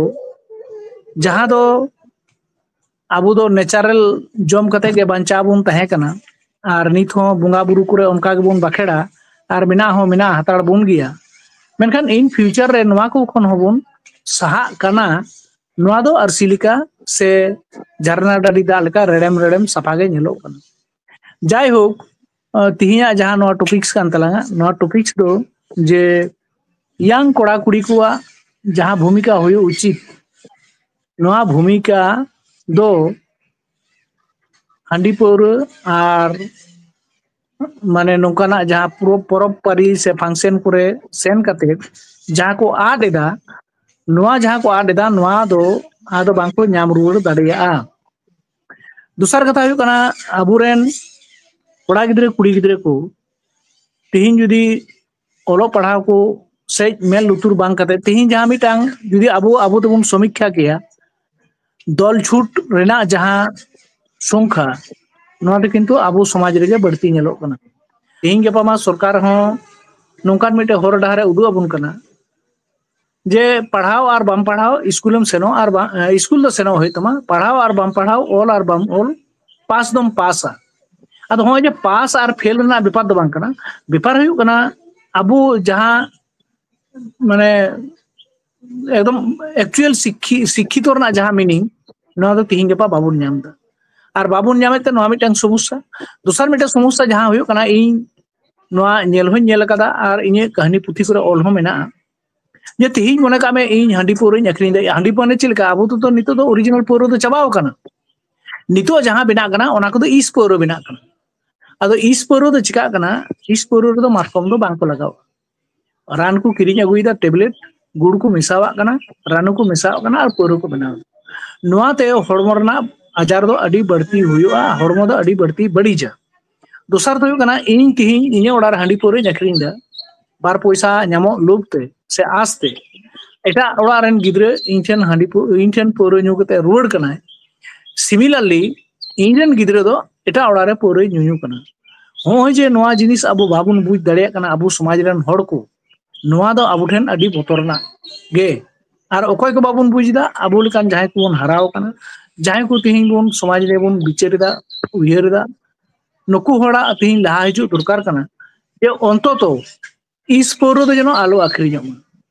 ᱡᱟᱦᱟᱸ ᱫᱚ ᱟᱵᱚ ᱫᱚ ᱱᱮᱪᱟᱨᱟᱞ ᱡᱚᱢ ᱠᱟᱛᱮ ᱜᱮ ᱵᱟᱧᱪᱟᱣ ᱵᱚᱱ ᱛᱟᱦᱮᱸ ᱠᱟᱱᱟ, ᱟᱨ ᱱᱤᱛ ᱦᱚᱸ ᱵᱚᱸᱜᱟ ᱵᱩᱨᱩ ᱠᱚᱨᱮ ᱚᱱᱠᱟ ᱜᱮᱵᱚᱱ ᱵᱟᱠᱷᱮᱲᱟ, ᱟᱨ ᱢᱮᱱᱟᱜ ᱦᱚᱸ ᱢᱮᱱᱟᱜ ᱦᱟᱛᱟᱲ ᱵᱚᱱ ᱜᱮᱭᱟ᱾ ᱢᱮᱱᱠᱷᱟᱱ in future ᱨᱮ ᱱᱚᱣᱟ ᱠᱚ ᱠᱷᱚᱱ ᱦᱚᱸᱵᱚᱱ ᱥᱟᱦᱟᱜ ᱠᱟᱱᱟ᱾ ᱱᱚᱣᱟ ᱫᱚ ᱟᱹᱨᱥᱤ ᱞᱮᱠᱟ ᱥᱮ ᱡᱷᱟᱨᱱᱟ ᱰᱟᱹᱰᱤ ᱫᱟᱜ ᱞᱮᱠᱟ ᱨᱮᱲᱮᱢ ᱨᱮᱲᱮᱢ ᱥᱟᱯᱷᱟ ᱜᱮ ᱧᱮᱞᱚᱜ ᱠᱟᱱᱟ᱾ ᱡᱟᱭᱦᱳᱠ, ᱟᱸ, ᱛᱤᱦᱤᱧᱟᱜ ᱡᱟᱦᱟᱸ ᱱᱚᱣᱟ ᱴᱚᱯᱤᱠᱥ ᱠᱟᱱ ᱛᱟᱞᱟᱝᱟ, ᱱᱚᱣᱟ ᱴᱚᱯᱤᱠᱥ ᱫᱚ ᱡᱮ ᱤᱭᱟᱝ ᱠᱚᱲᱟ ᱠᱩᱲᱤ ᱠᱚᱣᱟᱜ ᱡᱟᱦᱟᱸ ᱵᱷᱩᱢᱤᱠᱟ ᱦᱩᱭᱩᱜ ᱩᱪᱤᱛ, ᱱᱚᱣᱟ ᱵᱷᱩᱢᱤᱠᱟ ᱫᱚ ᱦᱟᱺᱰᱤ ᱯᱟᱹᱣᱨᱟᱹ ᱟᱨ ᱢᱟᱱᱮ ᱱᱚᱝᱠᱟᱱᱟᱜ ᱡᱟᱦᱟᱸ ᱯᱩᱨᱟᱹ ᱯᱚᱨᱚᱵᱽ ᱯᱟᱹᱨᱤ ᱥᱮ ᱯᱷᱟᱱᱥᱮᱱ ᱠᱚᱨᱮ ᱥᱮᱱ ᱠᱟᱛᱮ ᱡᱟᱦᱟᱸ ᱠᱚ ᱟᱫ ᱮᱫᱟ, ᱱᱚᱣᱟ ᱡᱟᱦᱟᱸ ᱠᱚ ᱟᱫ ᱮᱫᱟ, ᱱᱚᱣᱟ ᱫᱚ ᱟᱫᱚ ᱵᱟᱝᱠᱚ ᱧᱟᱢ ᱨᱩᱣᱟᱹᱲ ᱫᱟᱲᱮᱭᱟᱜᱼᱟ᱾ ᱫᱚᱥᱟᱨ ᱠᱟᱛᱷᱟ ᱦᱩᱭᱩᱜ ᱠᱟᱱᱟ, ᱟᱵᱚᱨᱮᱱ ᱠᱚᱲᱟ ᱜᱤᱫᱽᱨᱟᱹ ᱠᱩᱲᱤ ᱜᱤᱫᱽᱨᱟᱹ ᱠᱚ ᱛᱮᱦᱮᱧ ᱡᱩᱫᱤ ᱚᱞᱚᱜ ᱯᱟᱲᱦᱟᱣ ᱠᱚ ᱥᱮᱫ ᱢᱮᱫ ᱞᱩᱛᱩᱨ ᱵᱟᱝ ᱠᱟᱛᱮ, ᱛᱮᱦᱮᱧ ᱡᱟᱦᱟᱸ ᱢᱤᱫᱴᱟᱝ ᱡᱩᱫᱤ ᱟᱵᱚ ᱟᱵᱚ ᱛᱮᱵᱚᱱ ᱥᱚᱢᱤᱠᱠᱷᱟ ᱠᱮᱭᱟ, ᱫᱚᱞ ᱪᱷᱩᱴ ᱨᱮᱱᱟᱜ ᱡᱟᱦᱟᱸ ᱥᱚᱝᱠᱷᱟ, ᱱᱚᱣᱟ ᱫᱚ ᱠᱤᱱᱛᱩ ᱟᱵᱚ ᱥᱚᱢᱟᱡᱽ ᱨᱮᱜᱮ ᱵᱟᱹᱲᱛᱤ ᱧᱮᱞᱚᱜ ᱠᱟᱱᱟ᱾ ᱛᱮᱦᱮᱧ ᱜᱟᱯᱟ ᱢᱟ ᱥᱚᱨᱠᱟᱨ ᱦᱚᱸ ᱱᱚᱝᱠᱟᱱ ᱢᱤᱫᱴᱮᱱ ᱦᱚᱨ ᱰᱟᱦᱟᱨᱮ ᱩᱫᱩᱜ ᱟᱵᱚᱱ ᱠᱟᱱᱟ ᱡᱮ ᱯᱟᱲᱦᱟᱣ ᱟᱨ ᱵᱟᱢ ᱯᱟᱲᱦᱟᱣ, ᱥᱠᱩᱞᱮᱢ ᱥᱮᱱᱚᱜ ᱟᱨ ᱵᱟᱝ, ᱥᱠᱩᱞ ᱫᱚ ᱥᱮᱱᱚᱜ ᱦᱩᱭᱩᱜ ᱛᱟᱢᱟ, ᱯᱟᱲᱦᱟᱣ ᱟᱨ ᱵᱟᱢ ᱯᱟᱲᱦᱟᱣ, ᱚᱞ ᱟᱨ ᱵᱟᱢ ᱚᱞ, ᱯᱟᱥ ᱫᱚᱢ ᱯᱟᱥᱟ᱾ ᱟᱫᱚ ᱱᱚᱜᱼᱚᱭ ᱡᱮ ᱯᱟᱥ ᱟᱨ ᱯᱷᱮᱞ ᱨᱮᱱᱟᱜ ᱵᱮᱯᱟᱨ ᱫᱚ ᱵᱟᱝ ᱠᱟᱱᱟ᱾ ᱵᱮᱯᱟᱨ ᱦᱩᱭᱩᱜ ᱠᱟᱱᱟ, ᱟᱵᱚ ᱡᱟᱦᱟᱸ ᱢᱟᱱᱮ ᱮᱠᱫᱚᱢ ᱮᱠᱪᱩᱭᱟᱞ ᱥᱤᱠᱠᱷᱤ-, ᱥᱤᱠᱠᱷᱤᱛᱚ ᱨᱮᱱᱟᱜ ᱡᱟᱦᱟᱸ ᱢᱤᱱᱤᱝ, ᱱᱚᱣᱟ ᱫᱚ ᱛᱤᱦᱤᱧ ᱜᱟᱯᱟ ᱵᱟᱵᱚᱱ ᱧᱟᱢ ᱮᱫᱟ᱾ ᱟᱨ ᱵᱟᱵᱚᱱ ᱧᱟᱢᱮᱫ ᱛᱮ ᱱᱚᱣᱟ ᱢᱤᱫᱴᱟᱝ ᱥᱚᱢᱚᱥᱥᱟ᱾ ᱫᱚᱥᱟᱨ ᱢᱤᱫᱴᱟᱝ ᱥᱚᱢᱚᱥᱥᱟ ᱡᱟᱦᱟᱸ ᱦᱩᱭᱩᱜ ᱠᱟᱱᱟ, ᱤᱧ ᱱᱚᱣᱟ ᱧᱮᱞ ᱦᱚᱸᱧ ᱧᱮᱞ ᱟᱠᱟᱫᱟ ᱟᱨ ᱤᱧᱟᱹᱜ ᱠᱟᱹᱦᱱᱤ ᱯᱩᱛᱷᱤ ᱠᱚᱨᱮ ᱚᱞ ᱦᱚᱸ ᱢᱮᱱᱟᱜᱼᱟ, ᱡᱮ ᱛᱤᱦᱤᱧ ᱢᱚᱱᱮ ᱠᱟᱜ ᱢᱮ ᱤᱧ ᱦᱟᱺᱰᱤ ᱯᱟᱹᱣᱨᱟᱹᱧ ᱟᱹᱠᱷᱨᱤᱧ ᱮᱫᱟ᱾ ᱦᱟᱺᱰᱤ ᱯᱟᱹᱣᱨᱟᱹ ᱪᱮᱫ ᱞᱮᱠᱟ? ᱟᱵᱚ ᱫᱚ ᱱᱤᱛᱚᱜ ᱫᱚ ᱚᱨᱤᱡᱤᱱᱟᱞ ᱯᱟᱹᱣᱨᱟᱹ ᱫᱚ ᱪᱟᱵᱟᱣ ᱟᱠᱟᱱᱟ᱾ ᱱᱤᱛᱚᱜ ᱡᱟᱦᱟᱸ ᱵᱮᱱᱟᱜ ᱠᱟᱱᱟ, ᱚᱱᱟ ᱠᱚᱫᱚ ᱤᱥ ᱯᱟᱹᱣᱨᱟᱹ ᱵᱮᱱᱟᱜ ᱠᱟᱱᱟ᱾ ᱟᱫᱚ ᱤᱥ ᱯᱟᱹᱣᱨᱟᱹ ᱫᱚ ᱪᱤᱠᱟᱜ ᱠᱟᱱᱟ? ᱤᱥ ᱯᱟᱹᱣᱨᱟᱹ ᱨᱮᱫᱚ ᱢᱟᱛᱠᱚᱢ ᱫᱚ ᱵᱟᱝ ᱠᱚ ᱞᱟᱜᱟᱣᱟ᱾ ᱨᱟᱱ ᱠᱚ ᱠᱤᱨᱤᱧ ᱟᱹᱜᱩᱭᱮᱫᱟ, ᱴᱮᱵᱞᱮᱴ, ᱜᱩᱲ ᱠᱚ ᱢᱮᱥᱟᱣᱟᱜ ᱠᱟᱱᱟ, ᱨᱟᱱᱩ ᱠᱚ ᱢᱮᱥᱟᱣᱟᱜ ᱠᱟᱱᱟ ᱟᱨ ᱯᱟᱹᱣᱨᱟᱹ ᱠᱚ ᱵᱮᱱᱟᱣ ᱮᱫᱟ᱾ ᱱᱚᱣᱟ ᱛᱮ ᱦᱚᱲᱢᱚ ᱨᱮᱱᱟᱜ ᱟᱡᱟᱨ ᱫᱚ ᱟᱹᱰᱤ ᱵᱟᱹᱲᱛᱤ ᱦᱩᱭᱩᱜᱼᱟ, ᱦᱚᱲᱢᱚ ᱫᱚ ᱟᱹᱰᱤ ᱵᱟᱹᱲᱛᱤ ᱵᱟᱹᱲᱤᱡᱟ᱾ ᱫᱚᱥᱟᱨ ᱫᱚ ᱦᱩᱭᱩᱜ ᱠᱟᱱᱟ, ᱤᱧ ᱛᱤᱦᱤᱧ ᱤᱧᱟᱹᱜ ᱚᱲᱟᱜ ᱨᱮ ᱦᱟᱺᱰᱤ ᱯᱟᱹᱣᱨᱟᱹᱧ ᱟᱹᱠᱷᱨᱤᱧ ᱮᱫᱟ, ᱵᱟᱨ ᱯᱚᱭᱥᱟ ᱧᱟᱢᱚᱜ ᱞᱳᱵᱷ ᱛᱮ ᱥᱮ ᱟᱥ ᱛᱮ ᱮᱴᱟᱜ ᱚᱲᱟᱜ ᱨᱮᱱ ᱜᱤᱫᱽᱨᱟᱹ ᱤᱧ ᱴᱷᱮᱱ ᱦᱟᱺᱰᱤ ᱯᱟᱹ-, ᱤᱧ ᱴᱷᱮᱱ ᱯᱟᱹᱣᱨᱟᱹ ᱧᱩ ᱠᱟᱛᱮ ᱨᱩᱣᱟᱹᱲ ᱠᱟᱱᱟᱭ᱾ Similarly, ᱤᱧ ᱨᱮᱱ ᱜᱤᱫᱽᱨᱟᱹ ᱫᱚ ᱮᱴᱟᱜ ᱚᱲᱟᱜ ᱨᱮ ᱯᱟᱹᱣᱨᱟᱹᱭ ᱧᱩᱧᱩ ᱠᱟᱱᱟ᱾ ᱱᱚᱜᱼᱚᱭ ᱡᱮ ᱱᱚᱣᱟ ᱡᱤᱱᱤᱥ ᱟᱵᱚ ᱵᱟᱵᱚᱱ ᱵᱩᱡᱽ ᱫᱟᱲᱮᱭᱟᱜ ᱠᱟᱱᱟ, ᱟᱵᱚ ᱥᱚᱢᱟᱡᱽ ᱨᱮᱱ ᱦᱚᱲ ᱠᱚ, ᱱᱚᱣᱟ ᱫᱚ ᱟᱵᱚ ᱴᱷᱮᱱ ᱟᱹᱰᱤ ᱵᱚᱛᱚᱨ ᱨᱮᱱᱟᱜ ᱜᱮ᱾ ᱟᱨ ᱚᱠᱚᱭ ᱠᱚ ᱵᱟᱵᱚᱱ ᱵᱩᱡᱽ ᱮᱫᱟ? ᱟᱵᱚ ᱞᱮᱠᱟᱱ ᱡᱟᱦᱟᱸᱭ ᱠᱚᱵᱚᱱ ᱦᱟᱨᱟᱣ ᱟᱠᱟᱱᱟ, ᱡᱟᱦᱟᱸᱭ ᱠᱚ ᱛᱮᱦᱮᱧ ᱵᱚᱱ ᱥᱚᱢᱟᱡᱽ ᱨᱮᱵᱚᱱ ᱵᱤᱪᱟᱹᱨ ᱮᱫᱟ, ᱩᱭᱦᱟᱹᱨ ᱮᱫᱟ, ᱱᱩᱠᱩ ᱦᱚᱲᱟᱜ ᱛᱮᱦᱮᱧ ᱞᱟᱦᱟ ᱦᱤᱡᱩᱜ ᱫᱚᱨᱠᱟᱨ ᱠᱟᱱᱟ ᱡᱮ ᱚᱱᱛᱚᱛᱚ ᱤᱥ ᱯᱟᱹᱣᱨᱟᱹ ᱫᱚ ᱡᱮᱱᱚ ᱟᱞᱚ ᱟᱹᱠᱷᱨᱤᱧᱚᱜ ᱢᱟ᱾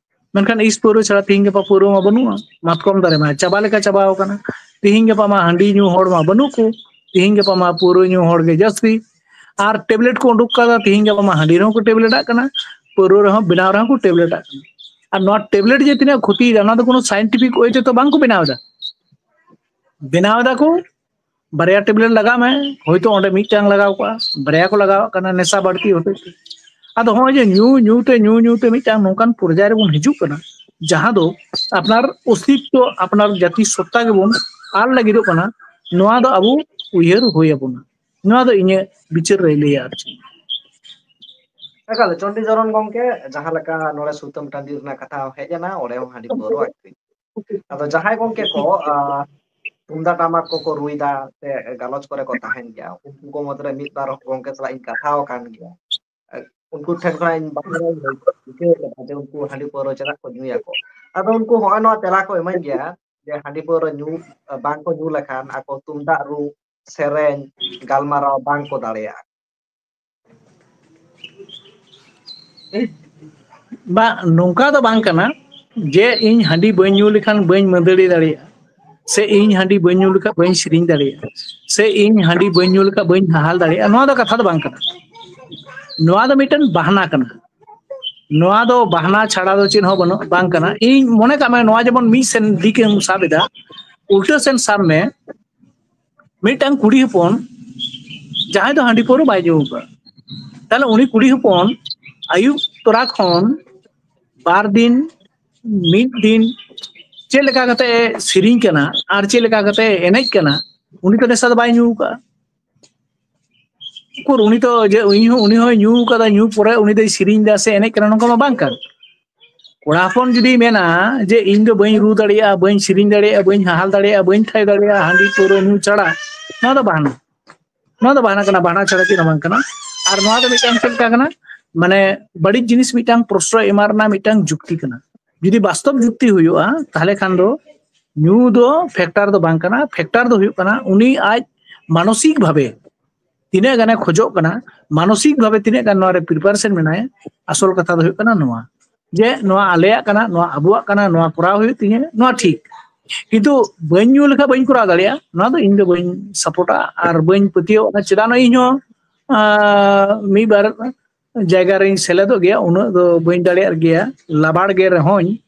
ᱢᱮᱱᱠᱷᱟᱱ ᱤᱥ ᱯᱟᱹᱣᱨᱟᱹ ᱪᱷᱟᱲᱟ ᱛᱮᱦᱮᱧ ᱜᱟᱯᱟ ᱯᱟᱹᱣᱨᱟᱹ ᱢᱟ ᱵᱟᱹᱱᱩᱜᱼᱟ, ᱢᱟᱛᱠᱚᱢ ᱫᱟᱨᱮ ᱢᱟ ᱪᱟᱵᱟ ᱞᱮᱠᱟ ᱪᱟᱵᱟᱣ ᱟᱠᱟᱱᱟ᱾ ᱛᱮᱦᱮᱧ ᱜᱟᱯᱟ ᱢᱟ ᱦᱟᱺᱰᱤ ᱧᱩ ᱦᱚᱲ ᱢᱟ ᱵᱟᱹᱱᱩᱜ ᱠᱚ, ᱛᱮᱦᱮᱧ ᱜᱟᱯᱟ ᱢᱟ ᱯᱟᱹᱣᱨᱟᱹ ᱧᱩ ᱦᱚᱲ ᱜᱮ ᱡᱟᱹᱥᱛᱤ᱾ ᱟᱨ ᱴᱮᱵᱞᱮᱴ ᱠᱚ ᱩᱰᱩᱠ ᱠᱟᱫᱟ, ᱛᱮᱦᱮᱧ ᱜᱟᱯᱟ ᱢᱟ ᱦᱟᱺᱰᱤ ᱨᱮᱦᱚᱸ ᱠᱚ ᱴᱮᱵᱞᱮᱴ ᱟᱜ ᱠᱟᱱᱟ, ᱯᱟᱹᱣᱨᱟᱹ ᱨᱮᱦᱚᱸ ᱵᱮᱱᱟᱣ ᱨᱮᱦᱚᱸ ᱠᱚ ᱴᱮᱵᱞᱮᱴ ᱟᱜ ᱠᱟᱱᱟ᱾ ᱟᱨ ᱱᱚᱣᱟ ᱴᱮᱵᱞᱮᱴ ᱡᱮ ᱛᱤᱱᱟᱹᱜ ᱠᱷᱚᱛᱤᱭᱮᱫᱟ, ᱚᱱᱟ ᱫᱚ ᱠᱳᱱᱳ scientific way ᱛᱮᱫᱚ ᱵᱟᱝ ᱠᱚ ᱵᱮᱱᱟᱣ ᱮᱫᱟ᱾ ᱵᱮᱱᱟᱣ ᱮᱫᱟ ᱠᱚ, ᱵᱟᱨᱭᱟ ᱴᱮᱵᱞᱮᱴ ᱞᱟᱜᱟᱣ ᱢᱮ, ᱦᱳᱭᱛᱳ ᱚᱸᱰᱮ ᱢᱤᱫᱴᱟᱝ ᱞᱟᱜᱟᱣ ᱠᱚᱜᱼᱟ, ᱵᱟᱨᱭᱟ ᱠᱚ ᱞᱟᱜᱟᱣᱟᱜ ᱠᱟᱱᱟ ᱱᱮᱥᱟ ᱵᱟᱹᱲᱛᱤ ᱦᱚᱛᱮᱡ ᱛᱮ᱾ ᱟᱫᱚ ᱱᱚᱜᱼᱚᱭ ᱡᱮ ᱧᱩ ᱧᱩ ᱛᱮ, ᱧᱩ ᱧᱩ ᱛᱮ ᱢᱤᱫᱴᱟᱝ ᱱᱚᱝᱠᱟᱱ ᱯᱚᱨᱡᱟᱭ ᱨᱮᱵᱚᱱ ᱦᱤᱡᱩᱜ ᱠᱟᱱᱟ, ᱡᱟᱦᱟᱸ ᱫᱚ ᱟᱯᱱᱟᱨ ᱚᱥᱛᱤᱛᱛᱚ, ᱟᱯᱱᱟᱨ ᱡᱟᱹᱛᱤ ᱥᱚᱛᱛᱟ ᱜᱮᱵᱚᱱ ᱟᱫ ᱞᱟᱹᱜᱤᱫᱚᱜ ᱠᱟᱱᱟ᱾ ᱱᱚᱣᱟ ᱫᱚ ᱟᱵᱚ ᱩᱭᱦᱟᱹᱨ ᱦᱩᱭ ᱟᱵᱚᱱᱟ᱾ ᱱᱚᱣᱟ ᱫᱚ ᱤᱧᱟᱹᱜ ᱵᱤᱪᱟᱹᱨ ᱨᱮᱭ ᱞᱟᱹᱭᱟ ᱟᱨ ᱪᱮᱫ᱾ ᱮᱠᱟᱞ, ᱪᱚᱱᱰᱤᱪᱚᱨᱚᱱ ᱜᱚᱢᱠᱮ, ᱡᱟᱦᱟᱸ ᱞᱮᱠᱟ ᱱᱚᱰᱮ ᱥᱩᱛᱟᱹᱢ ᱴᱟᱺᱰᱤ ᱨᱮᱱᱟᱜ ᱠᱟᱛᱷᱟ ᱦᱮᱡ ᱮᱱᱟ, ᱚᱸᱰᱮ ᱦᱚᱸ ᱦᱟᱺᱰᱤ ᱯᱟᱹᱣᱨᱟᱹ ᱟᱹᱠᱷᱨᱤᱧ᱾ ᱟᱫᱚ ᱡᱟᱦᱟᱸᱭ ᱜᱚᱢᱠᱮ ᱠᱚ, ᱟ, ᱛᱩᱢᱫᱟᱜ ᱴᱟᱢᱟᱠ ᱠᱚᱠᱚ ᱨᱩᱭᱫᱟ ᱥᱮ ᱜᱟᱞᱚᱪ ᱠᱚᱨᱮ ᱠᱚ ᱛᱟᱦᱮᱱ ᱜᱮᱭᱟ, ᱩᱱᱠᱩ ᱠᱚ ᱢᱩᱫᱽᱨᱮ ᱢᱤᱫ ᱵᱟᱨ ᱜᱚᱢᱠᱮ ᱥᱟᱞᱟᱜ ᱤᱧ ᱠᱟᱛᱷᱟ ᱟᱠᱟᱱ ᱜᱮᱭᱟ᱾ ᱩᱱᱠᱩ ᱴᱷᱮᱱ ᱠᱷᱚᱱᱟᱜ ᱤᱧ ᱵᱟᱲᱟᱭ ᱵᱩᱡᱷᱟᱹᱣ ᱠᱟᱫᱟ ᱡᱮ ᱩᱱᱠᱩ ᱦᱟᱺᱰᱤ ᱯᱟᱹᱣᱨᱟᱹ ᱪᱮᱫᱟᱜ ᱠᱚ ᱧᱩᱭᱟᱠᱚ᱾ ᱟᱫᱚ ᱩᱱᱠᱩ ᱦᱚᱸᱜᱼᱚᱭ ᱱᱚᱣᱟ ᱛᱮᱞᱟ ᱠᱚ ᱤᱢᱟᱹᱧ ᱜᱮᱭᱟ ᱡᱮ ᱦᱟᱺᱰᱤ ᱯᱟᱹᱣᱨᱟᱹ ᱧᱩ, ᱵᱟᱝ ᱠᱚ ᱧᱩ ᱞᱮᱠᱷᱟᱱ ᱟᱠᱚ ᱛᱩᱢᱫᱟᱜ ᱨᱩ, ᱥᱮᱨᱮᱧ, ᱜᱟᱞᱢᱟᱨᱟᱣ ᱵᱟᱝ ᱠᱚ ᱫᱟᱲᱮᱭᱟᱜᱼᱟ᱾ ᱵᱟᱝ, ᱱᱚᱝᱠᱟ ᱫᱚ ᱵᱟᱝ ᱠᱟᱱᱟ ᱡᱮ ᱤᱧ ᱦᱟᱺᱰᱤ ᱵᱟᱹᱧ ᱧᱩ ᱞᱮᱠᱷᱟᱱ ᱵᱟᱹᱧ ᱢᱟᱹᱫᱟᱹᱲᱤ ᱫᱟᱲᱮᱭᱟᱜᱼᱟ, ᱥᱮ ᱤᱧ ᱦᱟᱺᱰᱤ ᱵᱟᱹᱧ ᱧᱩ ᱞᱮᱠᱷᱟᱱ ᱵᱟᱹᱧ ᱥᱮᱨᱮᱧ ᱫᱟᱲᱮᱭᱟᱜᱼᱟ, ᱥᱮ ᱤᱧ ᱦᱟᱺᱰᱤ ᱵᱟᱹᱧ ᱧᱩ ᱞᱮᱠᱷᱟᱱ ᱵᱟᱹᱧ ᱦᱟᱦᱟᱞ ᱫᱟᱲᱮᱭᱟᱜᱼᱟ᱾ ᱱᱚᱣᱟ ᱫᱚ ᱠᱟᱛᱷᱟ ᱫᱚ ᱵᱟᱝ ᱠᱟᱱᱟ᱾ ᱱᱚᱣᱟ ᱫᱚ ᱢᱤᱫᱴᱮᱱ ᱵᱟᱦᱱᱟ ᱠᱟᱱᱟ᱾ ᱱᱚᱣᱟ ᱫᱚ ᱵᱟᱦᱱᱟ ᱪᱷᱟᱲᱟ ᱫᱚ ᱪᱮᱫ ᱦᱚᱸ ᱵᱟᱹᱱᱩᱜ, ᱵᱟᱝ ᱠᱟᱱᱟ᱾ ᱤᱧ ᱢᱚᱱᱮ ᱠᱟᱜ ᱢᱮ, ᱱᱚᱣᱟ ᱡᱮᱢᱚᱱ ᱢᱤᱫ ᱥᱮᱱ ᱫᱤᱠ ᱮᱢ ᱥᱟᱵ ᱮᱫᱟ, ᱩᱞᱴᱟᱹ ᱥᱮᱱ ᱥᱟᱵ ᱢᱮ, ᱢᱤᱫᱴᱟᱝ ᱠᱩᱲᱤ ᱦᱚᱯᱚᱱ ᱡᱟᱦᱟᱸᱭ ᱫᱚ ᱦᱟᱺᱰᱤ ᱯᱟᱹᱣᱨᱟᱹ ᱵᱟᱭ ᱧᱩ ᱟᱠᱟᱫ, ᱛᱟᱦᱞᱮ ᱩᱱᱤ ᱠᱩᱲᱤ ᱦᱚᱯᱚᱱ ᱟᱹᱭᱩᱵ ᱛᱚᱨᱟ ᱠᱷᱚᱱ ᱵᱟᱨ ᱫᱤᱱ, ᱢᱤᱫ ᱫᱤᱱ ᱪᱮᱫ ᱞᱮᱠᱟ ᱠᱟᱛᱮ ᱮ ᱥᱮᱨᱮᱧ ᱠᱟᱱᱟ ᱟᱨ ᱪᱮᱫ ᱞᱮᱠᱟ ᱠᱟᱛᱮ ᱮ ᱮᱱᱮᱡ ᱠᱟᱱᱟ, ᱩᱱᱤ ᱫᱚ ᱱᱮᱥᱟ ᱫᱚ ᱵᱟᱭ ᱧᱩ ᱟᱠᱟᱫᱼᱟ᱾ ᱩᱠᱩᱨ, ᱩᱱᱤ ᱛᱚ ᱡᱮ ᱩᱱᱤ ᱦᱚᱸ, ᱩᱱᱤ ᱦᱚᱸᱭ ᱧᱩ ᱟᱠᱟᱫᱟ, ᱧᱩ ᱯᱚᱨᱮ ᱩᱱᱤ ᱫᱚᱭ ᱥᱮᱨᱮᱧ ᱮᱫᱟ ᱥᱮ ᱮᱱᱮᱡ ᱠᱟᱱᱟ, ᱱᱚᱝᱠᱟ ᱢᱟ ᱵᱟᱝ ᱠᱟᱱ᱾ ᱠᱚᱲᱟ ᱦᱚᱯᱚᱱ ᱡᱩᱫᱤᱭ ᱢᱮᱱᱟ ᱡᱮ ᱤᱧ ᱫᱚ ᱵᱟᱹᱧ ᱨᱩ ᱫᱟᱲᱮᱭᱟᱜᱼᱟ, ᱵᱟᱹᱧ ᱥᱮᱨᱮᱧ ᱫᱟᱲᱮᱭᱟᱜᱼᱟ, ᱵᱟᱹᱧ ᱦᱟᱦᱟᱞ ᱫᱟᱲᱮᱭᱟᱜᱼᱟ, ᱵᱟᱹᱧ ᱛᱷᱟᱭᱚ ᱫᱟᱲᱮᱭᱟᱜᱼᱟ ᱦᱟᱺᱰᱤ ᱯᱟᱹᱣᱨᱟᱹ ᱧᱩ ᱪᱷᱟᱲᱟ, ᱱᱚᱣᱟ ᱫᱚ ᱵᱟᱦᱱᱟ᱾ ᱱᱚᱣᱟ ᱫᱚ ᱵᱟᱦᱱᱟ ᱠᱟᱱᱟ, ᱵᱟᱦᱱᱟ ᱪᱷᱟᱲᱟ ᱪᱮᱫ ᱦᱚᱸ ᱵᱟᱝ ᱠᱟᱱᱟ᱾ ᱟᱨ ᱱᱚᱣᱟ ᱫᱚ ᱢᱤᱫᱴᱟᱝ ᱪᱮᱫ ᱞᱮᱠᱟ ᱠᱟᱱᱟ, ᱢᱟᱱᱮ ᱵᱟᱹᱲᱤᱡ ᱡᱤᱱᱤᱥ ᱢᱤᱫᱴᱟᱝ ᱯᱨᱚᱥᱨᱚᱭ ᱮᱢᱟᱜ ᱨᱮᱱᱟᱜ ᱢᱤᱫᱴᱟᱝ ᱡᱩᱠᱛᱤ ᱠᱟᱱᱟ᱾ ᱡᱩᱫᱤ ᱵᱟᱥᱛᱚᱵ ᱡᱩᱠᱛᱤ ᱦᱩᱭᱩᱜᱼᱟ, ᱛᱟᱦᱚᱞᱮ ᱠᱷᱟᱱ ᱫᱚ ᱧᱩ ᱫᱚ ᱯᱷᱮᱠᱴᱟᱨ ᱫᱚ ᱵᱟᱝ ᱠᱟᱱᱟ᱾ ᱯᱷᱮᱠᱴᱟᱨ ᱫᱚ ᱦᱩᱭᱩᱜ ᱠᱟᱱᱟ ᱩᱱᱤ ᱟᱡ ᱢᱟᱱᱚᱥᱤᱠ ᱵᱷᱟᱵᱮ ᱛᱤᱱᱟᱹᱜ ᱜᱟᱱᱮ ᱠᱷᱚᱡᱚᱜ ᱠᱟᱱᱟ, ᱢᱟᱱᱚᱥᱤᱠ ᱵᱷᱟᱵᱮ ᱛᱤᱱᱟᱹᱜ ᱜᱟᱱ ᱱᱚᱣᱟ ᱨᱮ ᱯᱨᱤᱯᱟᱨᱮᱥᱚᱱ ᱢᱮᱱᱟᱭᱟ᱾ ᱟᱥᱚᱞ ᱠᱟᱛᱷᱟ ᱫᱚ ᱦᱩᱭᱩᱜ ᱠᱟᱱᱟ ᱱᱚᱣᱟ, ᱡᱮ ᱱᱚᱣᱟ ᱟᱞᱮᱭᱟᱜ ᱠᱟᱱᱟ, ᱱᱚᱣᱟ ᱟᱵᱚᱣᱟᱜ ᱠᱟᱱᱟ, ᱱᱚᱣᱟ ᱠᱚᱨᱟᱣ ᱦᱩᱭᱩᱜ ᱛᱤᱧᱟᱹ, ᱱᱚᱣᱟ ᱴᱷᱤᱠ᱾ ᱠᱤᱱᱛᱩ ᱵᱟᱹᱧ ᱧᱩ ᱞᱮᱠᱷᱟᱱ ᱵᱟᱹᱧ ᱠᱚᱨᱟᱣ ᱫᱟᱲᱮᱭᱟᱜᱼᱟ, ᱱᱚᱣᱟ ᱫᱚ ᱤᱧ ᱫᱚ ᱵᱟᱹᱧ ᱥᱟᱯᱳᱨᱴᱟ ᱟᱨ ᱵᱟᱹᱧ ᱯᱟᱹᱛᱭᱟᱹᱣᱟᱜᱼᱟ᱾ ᱪᱮᱫᱟᱜ ᱤᱧ ᱦᱚᱸ, ᱟᱸ, ᱢᱤᱫ ᱵᱟᱨ ᱡᱟᱭᱜᱟ ᱨᱮᱧ ᱥᱮᱞᱮᱫᱚᱜ ᱜᱮᱭᱟ, ᱩᱱᱟᱹᱜ ᱫᱚ ᱵᱟᱹᱧ ᱫᱟᱲᱮᱭᱟᱜ ᱜᱮᱭᱟ᱾ ᱞᱟᱵᱟᱲ ᱜᱮ ᱨᱮᱦᱚᱸᱧ,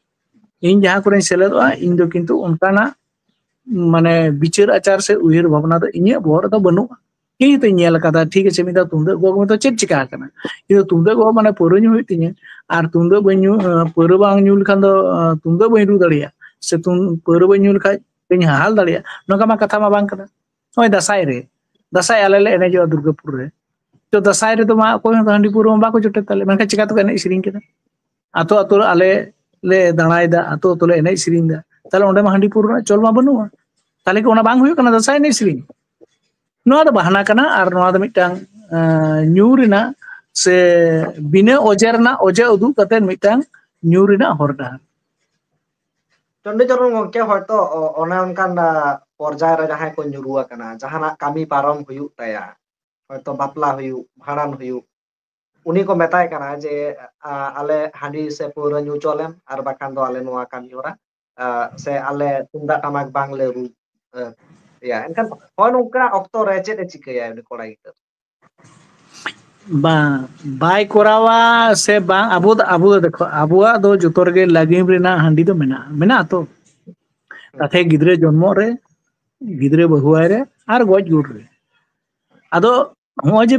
ᱤᱧ ᱡᱟᱦᱟᱸ ᱠᱚᱨᱮᱧ ᱥᱮᱞᱮᱫᱚᱜᱼᱟ, ᱤᱧ ᱫᱚ ᱠᱤᱱᱛᱩ ᱚᱱᱠᱟᱱᱟᱜ ᱢᱟᱱᱮ ᱵᱤᱪᱟᱹᱨ ᱟᱪᱟᱨ ᱥᱮ ᱩᱭᱦᱟᱹᱨ ᱵᱷᱟᱵᱽᱱᱟ ᱫᱚ ᱤᱧᱟᱹᱜ ᱵᱚᱦᱚᱜ ᱨᱮᱫᱚ ᱵᱟᱹᱱᱩᱜᱼᱟ᱾ ᱤᱧ ᱦᱚᱸᱛᱚᱧ ᱧᱮᱞ ᱟᱠᱟᱫᱟ, ᱴᱷᱤᱠ ᱟᱪᱷᱮ, ᱢᱤᱫ ᱫᱷᱟᱣ ᱛᱩᱢᱫᱟᱹᱜ ᱜᱚᱜ ᱢᱮᱛᱚ ᱪᱮᱫ ᱪᱤᱠᱟ ᱟᱠᱟᱱᱟ? ᱤᱧ ᱫᱚ ᱛᱩᱢᱫᱟᱹᱜ ᱜᱚᱜ ᱢᱟᱱᱮ ᱯᱟᱹᱣᱨᱟᱹ ᱧᱩ ᱦᱩᱭᱩᱜ ᱛᱤᱧᱟᱹ, ᱟᱨ ᱛᱩᱢᱫᱟᱹᱜ ᱵᱟᱹᱧ ᱧᱩ, ᱯᱟᱹᱣᱨᱟᱹ ᱵᱟᱝ ᱧᱩ ᱞᱮᱠᱷᱟᱱ ᱫᱚ ᱛᱩᱢᱫᱟᱹᱜ ᱵᱟᱹᱧ ᱨᱩ ᱫᱟᱲᱮᱭᱟᱜᱼᱟ, ᱥᱮ ᱛᱩᱢ-, ᱯᱟᱹᱣᱨᱟᱹ ᱵᱟᱹᱧ ᱧᱩ ᱞᱮᱠᱷᱟᱱ ᱵᱟᱹᱧ ᱦᱟᱦᱟᱞ ᱫᱟᱲᱮᱭᱟᱜᱼᱟ, ᱱᱚᱝᱠᱟ ᱢᱟ ᱠᱟᱛᱷᱟ ᱢᱟ ᱵᱟᱝ ᱠᱟᱱᱟ᱾ ᱱᱚᱜᱼᱚᱭ ᱫᱟᱸᱥᱟᱭ ᱨᱮ, ᱫᱟᱸᱥᱟᱭ ᱟᱞᱮ ᱞᱮ ᱮᱱᱮᱡᱚᱜᱼᱟ ᱫᱩᱨᱜᱟᱹᱯᱩᱨ ᱨᱮ, ᱛᱚ ᱫᱟᱸᱥᱟᱭ ᱨᱮᱫᱚ ᱢᱟ ᱚᱠᱚᱭ ᱦᱚᱸ ᱦᱟᱺᱰᱤ ᱯᱟᱹᱣᱨᱟᱹ ᱢᱟ ᱵᱟᱠᱚ ᱡᱚᱴᱮᱫ ᱛᱟᱞᱮ, ᱢᱮᱱᱠᱷᱟᱱ ᱪᱤᱠᱟᱹ ᱛᱮᱠᱚ ᱮᱱᱮᱡ ᱥᱮᱨᱮᱧ ᱠᱮᱫᱟ? ᱟᱛᱳ ᱟᱛᱳ ᱟᱞᱮ ᱞᱮ ᱫᱟᱬᱟᱭᱮᱫᱟ, ᱟᱛᱳ ᱟᱛᱳ ᱞᱮ ᱮᱱᱮᱡ ᱥᱮᱨᱮᱧ ᱮᱫᱟ, ᱛᱟᱦᱞᱮ ᱚᱸᱰᱮ ᱢᱟ ᱦᱟᱺᱰᱤ ᱯᱟᱹᱣᱨᱟᱹ ᱨᱮᱱᱟᱜ ᱪᱚᱞ ᱢᱟ ᱵᱟᱹᱱᱩᱜᱼᱟ᱾ ᱛᱟᱦᱞᱮ ᱠᱤ ᱚᱱᱟ ᱵᱟᱝ ᱦᱩᱭᱩᱜ ᱠᱟᱱᱟ ᱫᱟᱸᱥᱟᱭ ᱮᱱᱮᱡ ᱥᱮᱨᱮᱧ? ᱱᱚᱣᱟ ᱫᱚ ᱵᱟᱦᱱᱟ ᱠᱟᱱᱟ, ᱟᱨ ᱱᱚᱣᱟ ᱫᱚ ᱢᱤᱫᱴᱟᱝ ᱧᱩ ᱨᱮᱱᱟᱜ ᱥᱮ ᱵᱤᱱᱟᱹ ᱚᱡᱮ ᱨᱮᱱᱟᱜ ᱚᱡᱮ ᱩᱫᱩᱜ ᱠᱟᱛᱮ ᱢᱤᱫᱴᱟᱝ ᱧᱩ ᱨᱮᱱᱟᱜ ᱦᱚᱨ ᱰᱟᱦᱟᱨ᱾ ᱪᱚᱱᱰᱤᱪᱚᱨᱚᱱ ᱜᱚᱝᱠᱮ, ᱦᱚᱭᱛᱚ ᱚᱱᱮ ᱚᱱᱠᱟᱱ ᱯᱚᱨᱡᱟᱭ ᱨᱮ ᱡᱟᱦᱟᱸᱭ ᱠᱚ ᱧᱩᱨᱩ ᱟᱠᱟᱱᱟ, ᱡᱟᱦᱟᱱᱟᱜ ᱠᱟᱹᱢᱤ ᱯᱟᱨᱚᱢ ᱦᱩᱭᱩᱜ ᱛᱟᱭᱟ, ᱦᱚᱭᱛᱚ ᱵᱟᱯᱞᱟ ᱦᱩᱭᱩᱜ, ᱵᱷᱟᱸᱰᱟᱱ ᱦᱩᱭᱩᱜ, ᱩᱱᱤ ᱠᱚ ᱢᱮᱛᱟᱭ ᱠᱟᱱᱟ ᱡᱮ ᱟᱞᱮ ᱦᱟᱺᱰᱤ ᱥᱮ ᱯᱟᱹᱣᱨᱟᱹ ᱧᱩ ᱪᱚᱞᱮᱢ, ᱟᱨ ᱵᱟᱠᱷᱟᱱ ᱫᱚ ᱟᱞᱮ ᱱᱚᱣᱟ ᱠᱟᱹᱢᱤ ᱦᱚᱨᱟ ᱥᱮ ᱟᱞᱮ ᱛᱩᱢᱫᱟᱜ ᱴᱟᱢᱟᱠ ᱵᱟᱝᱞᱮ ᱨᱩ ᱮᱭᱟ᱾ ᱮᱱᱠᱷᱟᱱ ᱦᱚᱸᱜᱼᱚ ᱱᱚᱝᱠᱟ ᱚᱠᱛᱚ ᱨᱮ ᱪᱮᱫ ᱮ ᱪᱤᱠᱟᱹᱭᱟ ᱩᱱᱤ ᱠᱚᱲᱟ ᱜᱤᱫᱟᱹᱨ? ᱵᱟᱝ, ᱵᱟᱭ ᱠᱚᱨᱟᱣᱟ ᱥᱮ ᱵᱟᱝ, ᱟᱵᱚ ᱫᱚ, ᱟᱵᱚ ᱫᱚ ᱫᱮᱠᱷᱚ, ᱟᱵᱚᱣᱟᱜ ᱫᱚ ᱡᱚᱛᱚ ᱨᱮᱜᱮ ᱞᱟᱹᱜᱤᱢ ᱨᱮᱱᱟᱜ ᱦᱟᱺᱰᱤ ᱫᱚ ᱢᱮᱱᱟᱜᱼᱟ, ᱢᱮᱱᱟᱜᱼᱟ ᱛᱚ᱾ ᱛᱟᱛᱮ ᱜᱤᱫᱽᱨᱟᱹ ᱡᱚᱱᱢᱚᱜ ᱨᱮ, ᱜᱤᱫᱽᱨᱟᱹ ᱵᱟᱹᱦᱩᱣᱟᱭ ᱨᱮ, ᱟᱨ ᱜᱚᱡ ᱜᱩᱨ ᱨᱮ᱾ ᱟᱫᱚ ᱱᱚᱜᱼᱚᱭ ᱡᱮ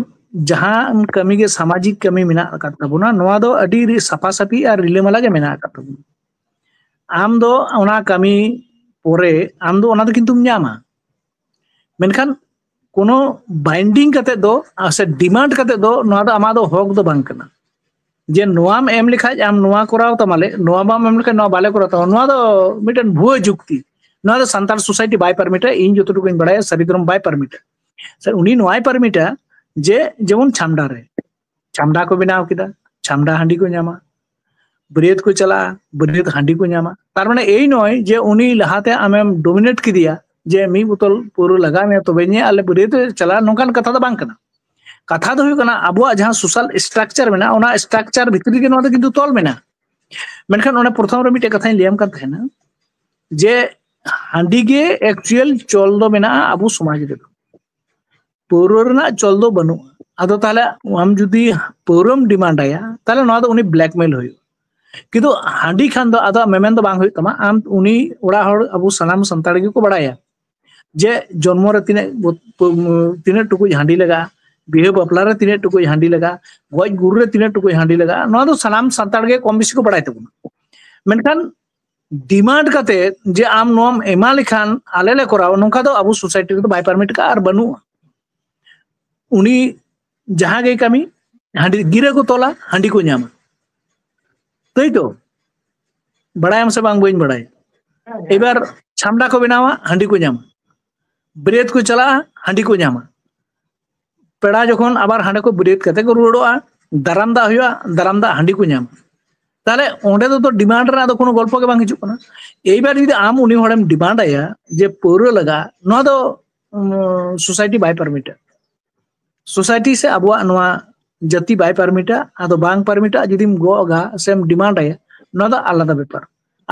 ᱡᱟᱦᱟᱸ ᱠᱟᱹᱢᱤ ᱜᱮ ᱥᱟᱢᱟᱡᱤᱠ ᱠᱟᱹᱢᱤ ᱢᱮᱱᱟᱜ ᱟᱠᱟᱫ ᱛᱟᱵᱚᱱᱟ, ᱱᱚᱣᱟ ᱫᱚ ᱟᱹᱰᱤ ᱥᱟᱯᱷᱟ ᱥᱟᱹᱯᱷᱤ ᱟᱨ ᱨᱤᱞᱟᱹᱢᱟᱞᱟ ᱜᱮ ᱢᱮᱱᱟᱜ ᱟᱠᱟᱫ ᱛᱟᱵᱚᱱᱟ᱾ ᱟᱢ ᱫᱚ ᱚᱱᱟ ᱠᱟᱹᱢᱤ ᱯᱚᱨᱮ ᱟᱢ ᱫᱚ ᱚᱱᱟ ᱫᱚ ᱠᱤᱱᱛᱩᱢ ᱧᱟᱢᱟ, ᱢᱮᱱᱠᱷᱟᱱ ᱠᱳᱱᱳ binding ᱠᱟᱛᱮ ᱫᱚ ᱥᱮ demand ᱠᱟᱛᱮ ᱫᱚ ᱱᱚᱣᱟ ᱫᱚ ᱟᱢᱟᱜ ᱫᱚ ᱦᱚᱠ ᱫᱚ ᱵᱟᱝ ᱠᱟᱱᱟ᱾ ᱡᱮ ᱱᱚᱣᱟᱢ ᱮᱢ ᱞᱮᱠᱷᱟᱡ ᱟᱢ ᱱᱚᱣᱟ ᱠᱚᱨᱟᱣ ᱛᱟᱢᱟᱞᱮ, ᱱᱚᱣᱟ ᱵᱟᱢ ᱮᱢ ᱞᱮᱠᱷᱟᱡ ᱱᱚᱣᱟ ᱵᱟᱞᱮ ᱠᱚᱨᱟᱣ ᱛᱟᱢᱟ, ᱱᱚᱣᱟ ᱫᱚ ᱢᱤᱫᱴᱮᱱ ᱵᱷᱩᱣᱟᱹ ᱡᱩᱠᱛᱤ᱾ ᱱᱚᱣᱟ ᱫᱚ ᱥᱟᱱᱛᱟᱲ society ᱵᱟᱭ permit ᱟ, ᱤᱧ ᱡᱚᱛᱚᱴᱩᱠᱩᱧ ᱵᱟᱲᱟᱭᱟ ᱥᱟᱹᱨᱤ ᱫᱷᱚᱨᱚᱢ ᱵᱟᱭ permit ᱟ᱾ ᱥᱮ ᱩᱱᱤ ᱱᱚᱣᱟᱭ permit ᱟ ᱡᱮ ᱡᱮᱢᱚᱱ ᱪᱷᱟᱢᱰᱟ ᱨᱮ ᱪᱷᱟᱢᱰᱟ ᱠᱚ ᱵᱮᱱᱟᱣ ᱠᱮᱫᱟ, ᱪᱷᱟᱢᱰᱟ ᱦᱟᱺᱰᱤ ᱠᱚ ᱧᱟᱢᱟ, ᱵᱟᱹᱨᱭᱟᱹᱛ ᱠᱚ ᱪᱟᱞᱟᱜᱼᱟ, ᱵᱟᱹᱨᱭᱟᱹᱛ ᱦᱟᱺᱰᱤ ᱠᱚ ᱧᱟᱢᱟ᱾ ᱛᱟᱨ ᱢᱟᱱᱮ ᱮᱭ ᱱᱚᱭ ᱡᱮ ᱩᱱᱤ ᱞᱟᱦᱟᱛᱮ ᱟᱢᱮᱢ dominate ᱠᱮᱫᱮᱭᱟ ᱡᱮ ᱢᱤᱫ ᱵᱳᱛᱚᱞ ᱯᱟᱹᱣᱨᱟᱹ ᱞᱟᱜᱟᱣ ᱢᱮᱭᱟ ᱛᱚᱵᱮ ᱧᱮ ᱟᱞᱮ ᱵᱟᱹᱨᱭᱟᱹᱛ ᱞᱮ ᱪᱟᱞᱟᱜᱼᱟ, ᱱᱚᱝᱠᱟᱱ ᱠᱟᱛᱷᱟ ᱫᱚ ᱵᱟᱝ ᱠᱟᱱᱟ᱾ ᱠᱟᱛᱷᱟ ᱫᱚ ᱦᱩᱭᱩᱜ ᱠᱟᱱᱟ ᱟᱵᱚᱣᱟᱜ ᱡᱟᱦᱟᱸ social structure ᱢᱮᱱᱟᱜᱼᱟ, ᱚᱱᱟ structure ᱵᱷᱤᱛᱨᱤ ᱨᱮᱜᱮ ᱱᱚᱣᱟ ᱫᱚ ᱠᱤᱱᱛᱩ ᱛᱚᱞ ᱢᱮᱱᱟᱜᱼᱟ᱾ ᱢᱮᱱᱠᱷᱟᱱ ᱚᱱᱟ ᱯᱨᱚᱛᱷᱚᱢ ᱨᱮ ᱢᱤᱫᱴᱮᱡ ᱠᱟᱛᱷᱟᱧ ᱞᱟᱹᱭᱟᱢ ᱠᱟᱱ ᱛᱟᱦᱮᱱᱟ ᱡᱮ ᱦᱟᱺᱰᱤ ᱜᱮ actual ᱪᱚᱞ ᱫᱚ ᱢᱮᱱᱟᱜᱼᱟ ᱟᱵᱚ ᱥᱚᱢᱟᱡᱽ ᱨᱮᱫᱚ, ᱯᱟᱹᱣᱨᱟᱹ ᱨᱮᱱᱟᱜ ᱪᱚᱞ ᱫᱚ ᱵᱟᱹᱱᱩᱜᱼᱟ᱾ ᱟᱫᱚ ᱛᱟᱦᱞᱮ ᱟᱢ ᱡᱩᱫᱤ ᱯᱟᱹᱣᱨᱟᱹᱢ demand ᱟᱭᱟ, ᱛᱟᱦᱞᱮ ᱱᱚᱣᱟ ᱫᱚ ᱩᱱᱤ blackmail ᱦᱩᱭᱩᱜᱼᱟ᱾ ᱠᱤᱱᱛᱩ ᱦᱟᱺᱰᱤ ᱠᱷᱟᱱ ᱫᱚ ᱟᱫᱚ ᱢᱮᱢᱮᱱ ᱫᱚ ᱵᱟᱝ ᱦᱩᱭᱩᱜ ᱛᱟᱢᱟ, ᱟᱢ ᱩᱱᱤ ᱚᱲᱟᱜ ᱦᱚᱲ ᱟᱵᱚ ᱥᱟᱱᱟᱢ ᱥᱟᱱᱛᱟᱲ ᱜᱮᱠᱚ ᱵᱟᱲᱟᱭᱟ ᱡᱮ ᱡᱚᱱᱢᱚ ᱨᱮ ᱛᱤᱱᱟᱹᱜ ᱵᱚ-, ᱯᱟᱹ-, ᱛᱤᱱᱟᱹᱜ ᱴᱩᱠᱩᱡ ᱦᱟᱺᱰᱤ ᱞᱟᱜᱟᱜᱼᱟ, ᱵᱤᱦᱟᱹ ᱵᱟᱯᱞᱟ ᱨᱮ ᱛᱤᱱᱟᱹᱜ ᱴᱩᱠᱩᱡ ᱦᱟᱺᱰᱤ ᱞᱟᱜᱟᱜᱼᱟ, ᱜᱚᱡ ᱜᱩᱨ ᱨᱮ ᱛᱤᱱᱟᱹᱜ ᱴᱩᱠᱩᱡ ᱦᱟᱺᱰᱤ ᱞᱟᱜᱟᱜᱼᱟ, ᱱᱚᱣᱟ ᱫᱚ ᱥᱟᱱᱟᱢ ᱥᱟᱱᱛᱟᱲ ᱜᱮ ᱠᱚᱢ ᱵᱮᱥᱤ ᱠᱚ ᱵᱟᱲᱟᱭ ᱛᱟᱵᱚᱱᱟ᱾ ᱢᱮᱱᱠᱷᱟᱱ demand ᱠᱟᱛᱮ ᱡᱮ ᱟᱢ ᱱᱚᱣᱟᱢ ᱮᱢᱟ ᱞᱮᱠᱷᱟᱱ ᱟᱞᱮ ᱞᱮ ᱠᱚᱨᱟᱣᱟ, ᱱᱚᱝᱠᱟ ᱫᱚ ᱟᱵᱚ society ᱨᱮᱫᱚ ᱵᱟᱭ permit ᱠᱟᱜᱼᱟ ᱟᱨ ᱵᱟᱹᱱᱩᱜᱼᱟ᱾ ᱩᱱᱤ ᱡᱟᱦᱟᱸ ᱜᱮ ᱠᱟᱹᱢᱤ, ᱦᱟᱺᱰᱤ, ᱜᱤᱨᱟᱹ ᱠᱚ ᱛᱚᱞᱟ, ᱦᱟᱺᱰᱤ ᱠᱚ ᱧᱟᱢᱟ᱾ ᱛᱟᱹᱭ ᱛᱚ? ᱵᱟᱲᱟᱭᱟᱢ ᱥᱮ ᱵᱟᱝ, ᱵᱟᱹᱧ ᱵᱟᱲᱟᱭᱟ᱾ ᱮᱵᱟᱨ ᱪᱷᱟᱢᱰᱟ ᱠᱚ ᱵᱮᱱᱟᱣᱟ, ᱦᱟᱺᱰᱤ ᱠᱚ ᱧᱟᱢᱟ᱾ ᱵᱟᱹᱨᱭᱟᱹᱛ ᱠᱚ ᱪᱟᱞᱟᱜᱼᱟ, ᱦᱟᱺᱰᱤ ᱠᱚ ᱧᱟᱢᱟ᱾ ᱯᱮᱲᱟ ᱡᱚᱠᱷᱚᱱ ᱟᱵᱟᱨ ᱦᱟᱸᱰᱮ ᱠᱚ ᱵᱟᱹᱨᱭᱟᱹᱛ ᱠᱟᱛᱮ ᱠᱚ ᱨᱩᱣᱟᱹᱲᱚᱜᱼᱟ, ᱫᱟᱨᱟᱢ ᱫᱟᱜ ᱦᱩᱭᱩᱜᱼᱟ, ᱫᱟᱨᱟᱢ ᱫᱟᱜ ᱦᱟᱺᱰᱤ ᱠᱚ ᱧᱟᱢᱟ᱾ ᱛᱟᱦᱞᱮ ᱚᱸᱰᱮ ᱫᱚ ᱛᱚ demand ᱨᱮᱱᱟᱜ ᱫᱚ ᱠᱳᱱᱳ ᱜᱚᱞᱯᱚ ᱜᱮ ᱵᱟᱝ ᱦᱤᱡᱩᱜ ᱠᱟᱱᱟ᱾ ᱮᱭᱵᱟᱨ ᱡᱩᱫᱤ ᱟᱢ ᱩᱱᱤ ᱦᱚᱲᱮᱢ demand ᱟᱭᱟ ᱡᱮ ᱯᱟᱹᱣᱨᱟᱹ ᱞᱟᱜᱟᱜ, ᱱᱚᱣᱟ ᱫᱚ, ᱩᱢ, society ᱵᱟᱭ permit ᱟ᱾ Society ᱥᱮ ᱟᱵᱚᱣᱟᱜ ᱱᱚᱣᱟ ᱡᱟᱹᱛᱤ ᱵᱟᱭ permit ᱟ᱾ ᱟᱫᱚ ᱵᱟᱝ permit ᱟ, ᱡᱩᱫᱤᱢ ᱜᱚᱜᱼᱟ ᱥᱮᱢ demand ᱟᱭᱟ, ᱱᱚᱣᱟ ᱫᱚ ᱟᱞᱟᱫᱟ ᱵᱮᱯᱟᱨ᱾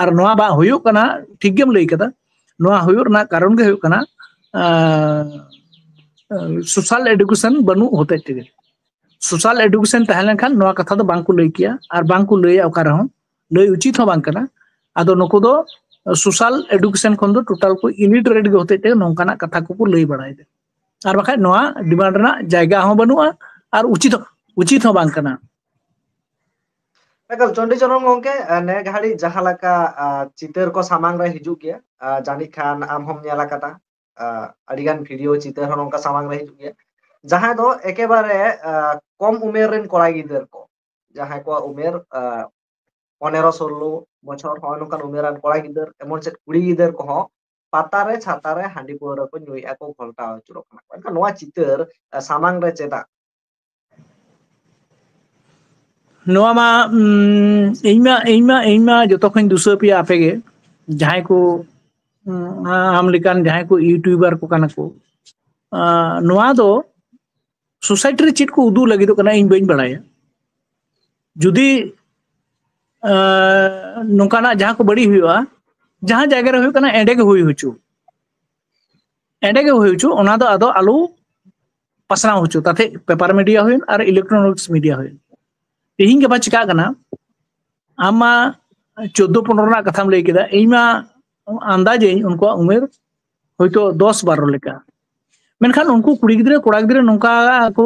ᱟᱨ ᱱᱚᱣᱟ ᱵᱟᱝ ᱦᱩᱭᱩᱜ ᱠᱟᱱᱟ, ᱴᱷᱤᱠ ᱜᱮᱢ ᱞᱟᱹᱭ ᱠᱟᱫᱟ, ᱱᱚᱣᱟ ᱦᱩᱭᱩᱜ ᱨᱮᱱᱟᱜ ᱠᱟᱨᱚᱱ ᱜᱮ ᱦᱩᱭᱩᱜ ᱠᱟᱱᱟ, ᱟᱸ, social education ᱵᱟᱹᱱᱩᱜ ᱦᱚᱛᱮᱡ ᱛᱮᱜᱮ᱾ Social education ᱛᱟᱦᱮᱸ ᱞᱮᱱᱠᱷᱟᱱ ᱱᱚᱣᱟ ᱠᱟᱛᱷᱟ ᱫᱚ ᱵᱟᱝ ᱠᱚ ᱞᱟᱹᱭ ᱠᱮᱭᱟ, ᱟᱨ ᱵᱟᱝ ᱠᱚ ᱞᱟᱹᱭᱟ ᱚᱠᱟ ᱨᱮᱦᱚᱸ, ᱞᱟᱹᱭ ᱩᱪᱤᱛ ᱦᱚᱸ ᱵᱟᱝ ᱠᱟᱱᱟ᱾ ᱟᱫᱚ ᱱᱩᱠᱩ ᱫᱚ social education ᱠᱷᱚᱱ ᱫᱚ total ᱠᱚ illiterate ᱜᱮ ᱦᱚᱛᱮᱡ ᱛᱮ ᱱᱚᱝᱠᱟᱱᱟᱜ ᱠᱟᱛᱷᱟ ᱠᱚᱠᱚ ᱞᱟᱹᱭ ᱵᱟᱲᱟᱭᱮᱫᱟ᱾ ᱟᱨ ᱵᱟᱠᱷᱟᱡ ᱱᱚᱣᱟ demand ᱨᱮᱱᱟᱜ ᱡᱟᱭᱜᱟ ᱦᱚᱸ ᱵᱟᱹᱱᱩᱜᱼᱟ, ᱟᱨ ᱩᱪᱤᱛ ᱦᱚᱸ, ᱩᱪᱤᱛ ᱦᱚᱸ ᱵᱟᱝ ᱠᱟᱱᱟ᱾ ᱮᱠᱟᱞ, ᱪᱚᱱᱰᱤ ᱪᱚᱨᱚᱱ ᱜᱚᱝᱠᱮ, ᱟᱨ ᱱᱮ ᱜᱷᱟᱹᱲᱤᱡ ᱡᱟᱦᱟᱸ ᱞᱮᱠᱟ, ᱟᱨ, ᱪᱤᱛᱟᱹᱨ ᱠᱚ ᱥᱟᱢᱟᱝ ᱨᱮ ᱦᱤᱡᱩᱜ ᱜᱮᱭᱟ, ᱟᱨ ᱡᱟᱹᱱᱤᱡ ᱠᱷᱟᱱ ᱟᱢ ᱦᱚᱸᱢ ᱧᱮᱞ ᱟᱠᱟᱫᱟ, ᱟᱨ ᱟᱹᱰᱤᱜᱟᱱ video ᱪᱤᱛᱟᱹᱨ ᱦᱚᱸ ᱱᱚᱝᱠᱟ ᱥᱟᱢᱟᱝ ᱨᱮ ᱦᱤᱡᱩᱜ ᱜᱮᱭᱟ, ᱡᱟᱦᱟᱸᱭ ᱫᱚ ᱮᱠᱮᱵᱟᱨᱮ, ᱟᱨ, ᱠᱚᱢ ᱩᱢᱮᱨ ᱨᱮᱱ ᱠᱚᱲᱟ ᱜᱤᱫᱟᱹᱨ ᱠᱚ, ᱡᱟᱦᱟᱸᱭ ᱠᱚᱣᱟᱜ ᱩᱢᱮᱨ, ᱟᱨ, ᱯᱚᱱᱮᱨᱚ ᱥᱳᱞᱞᱳ ᱵᱚᱪᱷᱚᱨ, ᱦᱚᱸᱜᱼᱚᱭ ᱱᱚᱝᱠᱟᱱ ᱩᱢᱮᱨᱟᱱ ᱠᱚᱲᱟ ᱜᱤᱫᱟᱹᱨ, ᱮᱢᱚᱱ ᱪᱮᱫ ᱠᱩᱲᱤ ᱜᱤᱫᱟᱹᱨ ᱠᱚᱦᱚᱸ ᱯᱟᱛᱟ ᱨᱮ ᱪᱷᱟᱛᱟ ᱨᱮ ᱦᱟᱺᱰᱤ ᱯᱟᱹᱣᱨᱟᱹ ᱠᱚ ᱧᱩᱭᱮᱫᱼᱟ ᱠᱚ, ᱜᱷᱚᱞᱴᱟᱣ ᱟᱹᱪᱩᱨᱚᱜ ᱠᱟᱱᱟ ᱠᱚ᱾ ᱮᱱᱠᱷᱟᱱ ᱱᱚᱣᱟ ᱪᱤᱛᱟᱹᱨ, ᱟᱨ, ᱥᱟᱢᱟᱝ ᱨᱮ ᱪᱮᱫᱟᱜ? ᱱᱚᱣᱟ ᱢᱟ, ᱩᱢ, ᱤᱧ ᱢᱟ, ᱤᱧ ᱢᱟ, ᱤᱧ ᱢᱟ ᱡᱚᱛᱚ ᱠᱷᱚᱱ ᱫᱩᱥᱟᱹᱣ ᱯᱮᱭᱟ ᱟᱯᱮ ᱜᱮ, ᱡᱟᱦᱟᱸᱭ ᱠᱚ, ᱩᱢ, ᱟᱢ ᱞᱮᱠᱟᱱ ᱡᱟᱦᱟᱸᱭ ᱠᱚ YouTuber ᱠᱚ ᱠᱟᱱᱟ ᱠᱚ᱾ ᱟᱸ, ᱱᱚᱣᱟ ᱫᱚ society ᱨᱮ ᱪᱮᱫ ᱠᱚ ᱩᱫᱩᱜ ᱞᱟᱹᱜᱤᱫᱚᱜ ᱠᱟᱱᱟ, ᱤᱧ ᱵᱟᱹᱧ ᱵᱟᱲᱟᱭᱟ᱾ ᱡᱩᱫᱤ, ᱟᱸ, ᱱᱚᱝᱠᱟᱱᱟᱜ ᱡᱟᱦᱟᱸ ᱠᱚ ᱵᱟᱹᱲᱤᱡ ᱦᱩᱭᱩᱜᱼᱟ, ᱡᱟᱦᱟᱸ ᱡᱟᱭᱜᱟ ᱨᱮ ᱦᱩᱭᱩᱜ ᱠᱟᱱᱟ, ᱮᱸᱰᱮ ᱜᱮ ᱦᱩᱭ ᱦᱚᱪᱚ, ᱮᱸᱰᱮ ᱜᱮ ᱦᱩᱭ ᱦᱚᱪᱚ, ᱚᱱᱟ ᱫᱚ ᱟᱫᱚ ᱟᱞᱚ ᱯᱟᱥᱱᱟᱣ ᱦᱚᱪᱚ, ᱛᱟᱛᱮ paper media ᱦᱩᱭᱮᱱ ᱟᱨ electronics media ᱦᱩᱭᱮᱱ᱾ ᱛᱮᱦᱤᱧ ᱜᱟᱯᱟ ᱪᱤᱠᱟᱜ ᱠᱟᱱᱟ, ᱟᱢ ᱢᱟ ᱪᱳᱫᱫᱳ ᱯᱚᱱᱨᱚ ᱨᱮᱱᱟᱜ ᱠᱟᱛᱷᱟᱢ ᱞᱟᱹᱭ ᱠᱮᱫᱟ, ᱤᱧ ᱢᱟ ᱟᱱᱫᱟᱡᱟᱹᱧ ᱩᱱᱠᱩᱣᱟᱜ ᱩᱢᱮᱨ ᱦᱚᱭᱛᱳ ᱫᱚᱥ ᱵᱟᱨᱚ ᱞᱮᱠᱟ᱾ ᱢᱮᱱᱠᱷᱟᱱ ᱩᱱᱠᱩ ᱠᱩᱲᱤ ᱜᱤᱫᱽᱨᱟᱹ ᱠᱚᱲᱟ ᱜᱤᱫᱽᱨᱟᱹ ᱱᱚᱝᱠᱟ ᱠᱚ,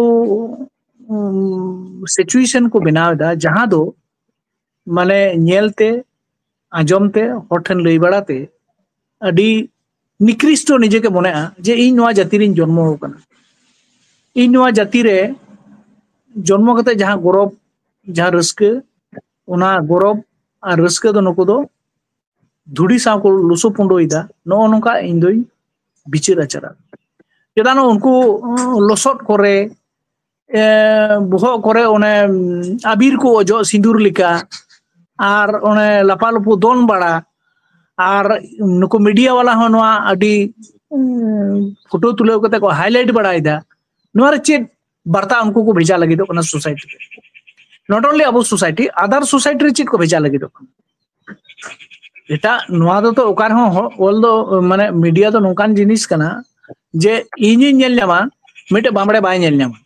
ᱩᱢ, situation ᱠᱚ ᱵᱮᱱᱟᱣ ᱮᱫᱟ, ᱡᱟᱦᱟᱸ ᱫᱚ ᱢᱟᱱᱮ ᱧᱮᱞ ᱛᱮ, ᱟᱸᱡᱚᱢ ᱛᱮ, ᱦᱚᱲ ᱴᱷᱮᱱ ᱞᱟᱹᱭ ᱵᱟᱲᱟ ᱛᱮ ᱟᱹᱰᱤ ᱱᱤᱠᱨᱤᱥᱴᱚ ᱱᱤᱡᱮ ᱜᱮ ᱢᱚᱱᱮᱜᱼᱟ ᱡᱮ ᱤᱧ ᱱᱚᱣᱟ ᱡᱟᱹᱛᱤ ᱨᱤᱧ ᱡᱚᱱᱢᱚ ᱟᱠᱟᱱᱟ᱾ ᱤᱧ ᱱᱚᱣᱟ ᱡᱟᱹᱛᱤ ᱨᱮ ᱡᱚᱱᱢᱚ ᱠᱟᱛᱮ ᱡᱟᱦᱟᱸ ᱜᱚᱨᱚᱵᱽ, ᱡᱟᱦᱟᱸ ᱨᱟᱹᱥᱠᱟᱹ, ᱚᱱᱟ ᱜᱚᱨᱚᱵᱽ ᱟᱨ ᱨᱟᱹᱥᱠᱟᱹ ᱫᱚ ᱱᱩᱠᱩ ᱫᱚ ᱫᱷᱩᱲᱤ ᱥᱟᱶ ᱠᱚ ᱞᱩᱥᱩ ᱯᱩᱸᱰᱩᱭᱮᱫᱟ᱾ ᱱᱚᱜᱼᱚ ᱱᱚᱝᱠᱟ ᱤᱧ ᱫᱚᱧ ᱵᱤᱪᱟᱹᱨ ᱟᱪᱟᱨᱟ᱾ ᱪᱮᱫᱟᱜ ᱩᱱᱠᱩ ᱞᱚᱥᱚᱫ ᱠᱚᱨᱮ, ᱮ, ᱵᱚᱦᱚᱜ ᱠᱚᱨᱮ ᱚᱱᱮ ᱟᱵᱤᱨ ᱠᱚ ᱚᱡᱚᱜ ᱥᱤᱸᱫᱩᱨ ᱞᱮᱠᱟ, ᱟᱨ ᱚᱱᱮ ᱞᱟᱯᱟᱞᱩᱯᱩ ᱫᱚᱱ ᱵᱟᱲᱟ, ᱟᱨ ᱱᱩᱠᱩ ᱢᱤᱰᱤᱭᱟ ᱵᱟᱞᱟ ᱦᱚᱸ ᱱᱚᱣᱟ ᱟᱹᱰᱤ ᱯᱷᱳᱴᱳ ᱛᱩᱞᱟᱹᱣ ᱠᱟᱛᱮ ᱠᱚ ᱦᱟᱭᱞᱟᱭᱤᱴ ᱵᱟᱲᱟᱭᱮᱫᱟ᱾ ᱱᱚᱣᱟ ᱨᱮ ᱪᱮᱫ ᱵᱟᱨᱛᱟ ᱩᱱᱠᱩ ᱠᱚ ᱵᱷᱮᱡᱟ ᱞᱟᱹᱜᱤᱫᱚᱜ ᱠᱟᱱᱟ ᱥᱳᱥᱟᱭᱴᱤ ᱨᱮ? Not only ᱟᱵᱚ ᱥᱳᱥᱟᱭᱴᱤ, ᱟᱫᱟᱨ ᱥᱳᱥᱟᱭᱴᱤ ᱨᱮ ᱪᱮᱫ ᱠᱚ ᱵᱷᱮᱡᱟ ᱞᱟᱹᱜᱤᱫᱚᱜ ᱠᱟᱱᱟ? ᱮᱴᱟᱜ, ᱱᱚᱣᱟ ᱫᱚ ᱛᱚ ᱚᱠᱟ ᱨᱮᱦᱚᱸ ᱦᱚ-, ᱚᱞ ᱫᱚ, ᱢᱟᱱᱮ, ᱢᱤᱰᱤᱭᱟ ᱫᱚ ᱱᱚᱝᱠᱟᱱ ᱡᱤᱱᱤᱥ ᱠᱟᱱᱟ ᱡᱮ ᱤᱧᱤᱧ ᱧᱮᱞ ᱧᱟᱢᱟ, ᱢᱤᱫᱴᱮᱡ ᱵᱟᱢᱵᱲᱮ ᱵᱟᱭ ᱧᱮᱞ ᱧᱟᱢᱟ,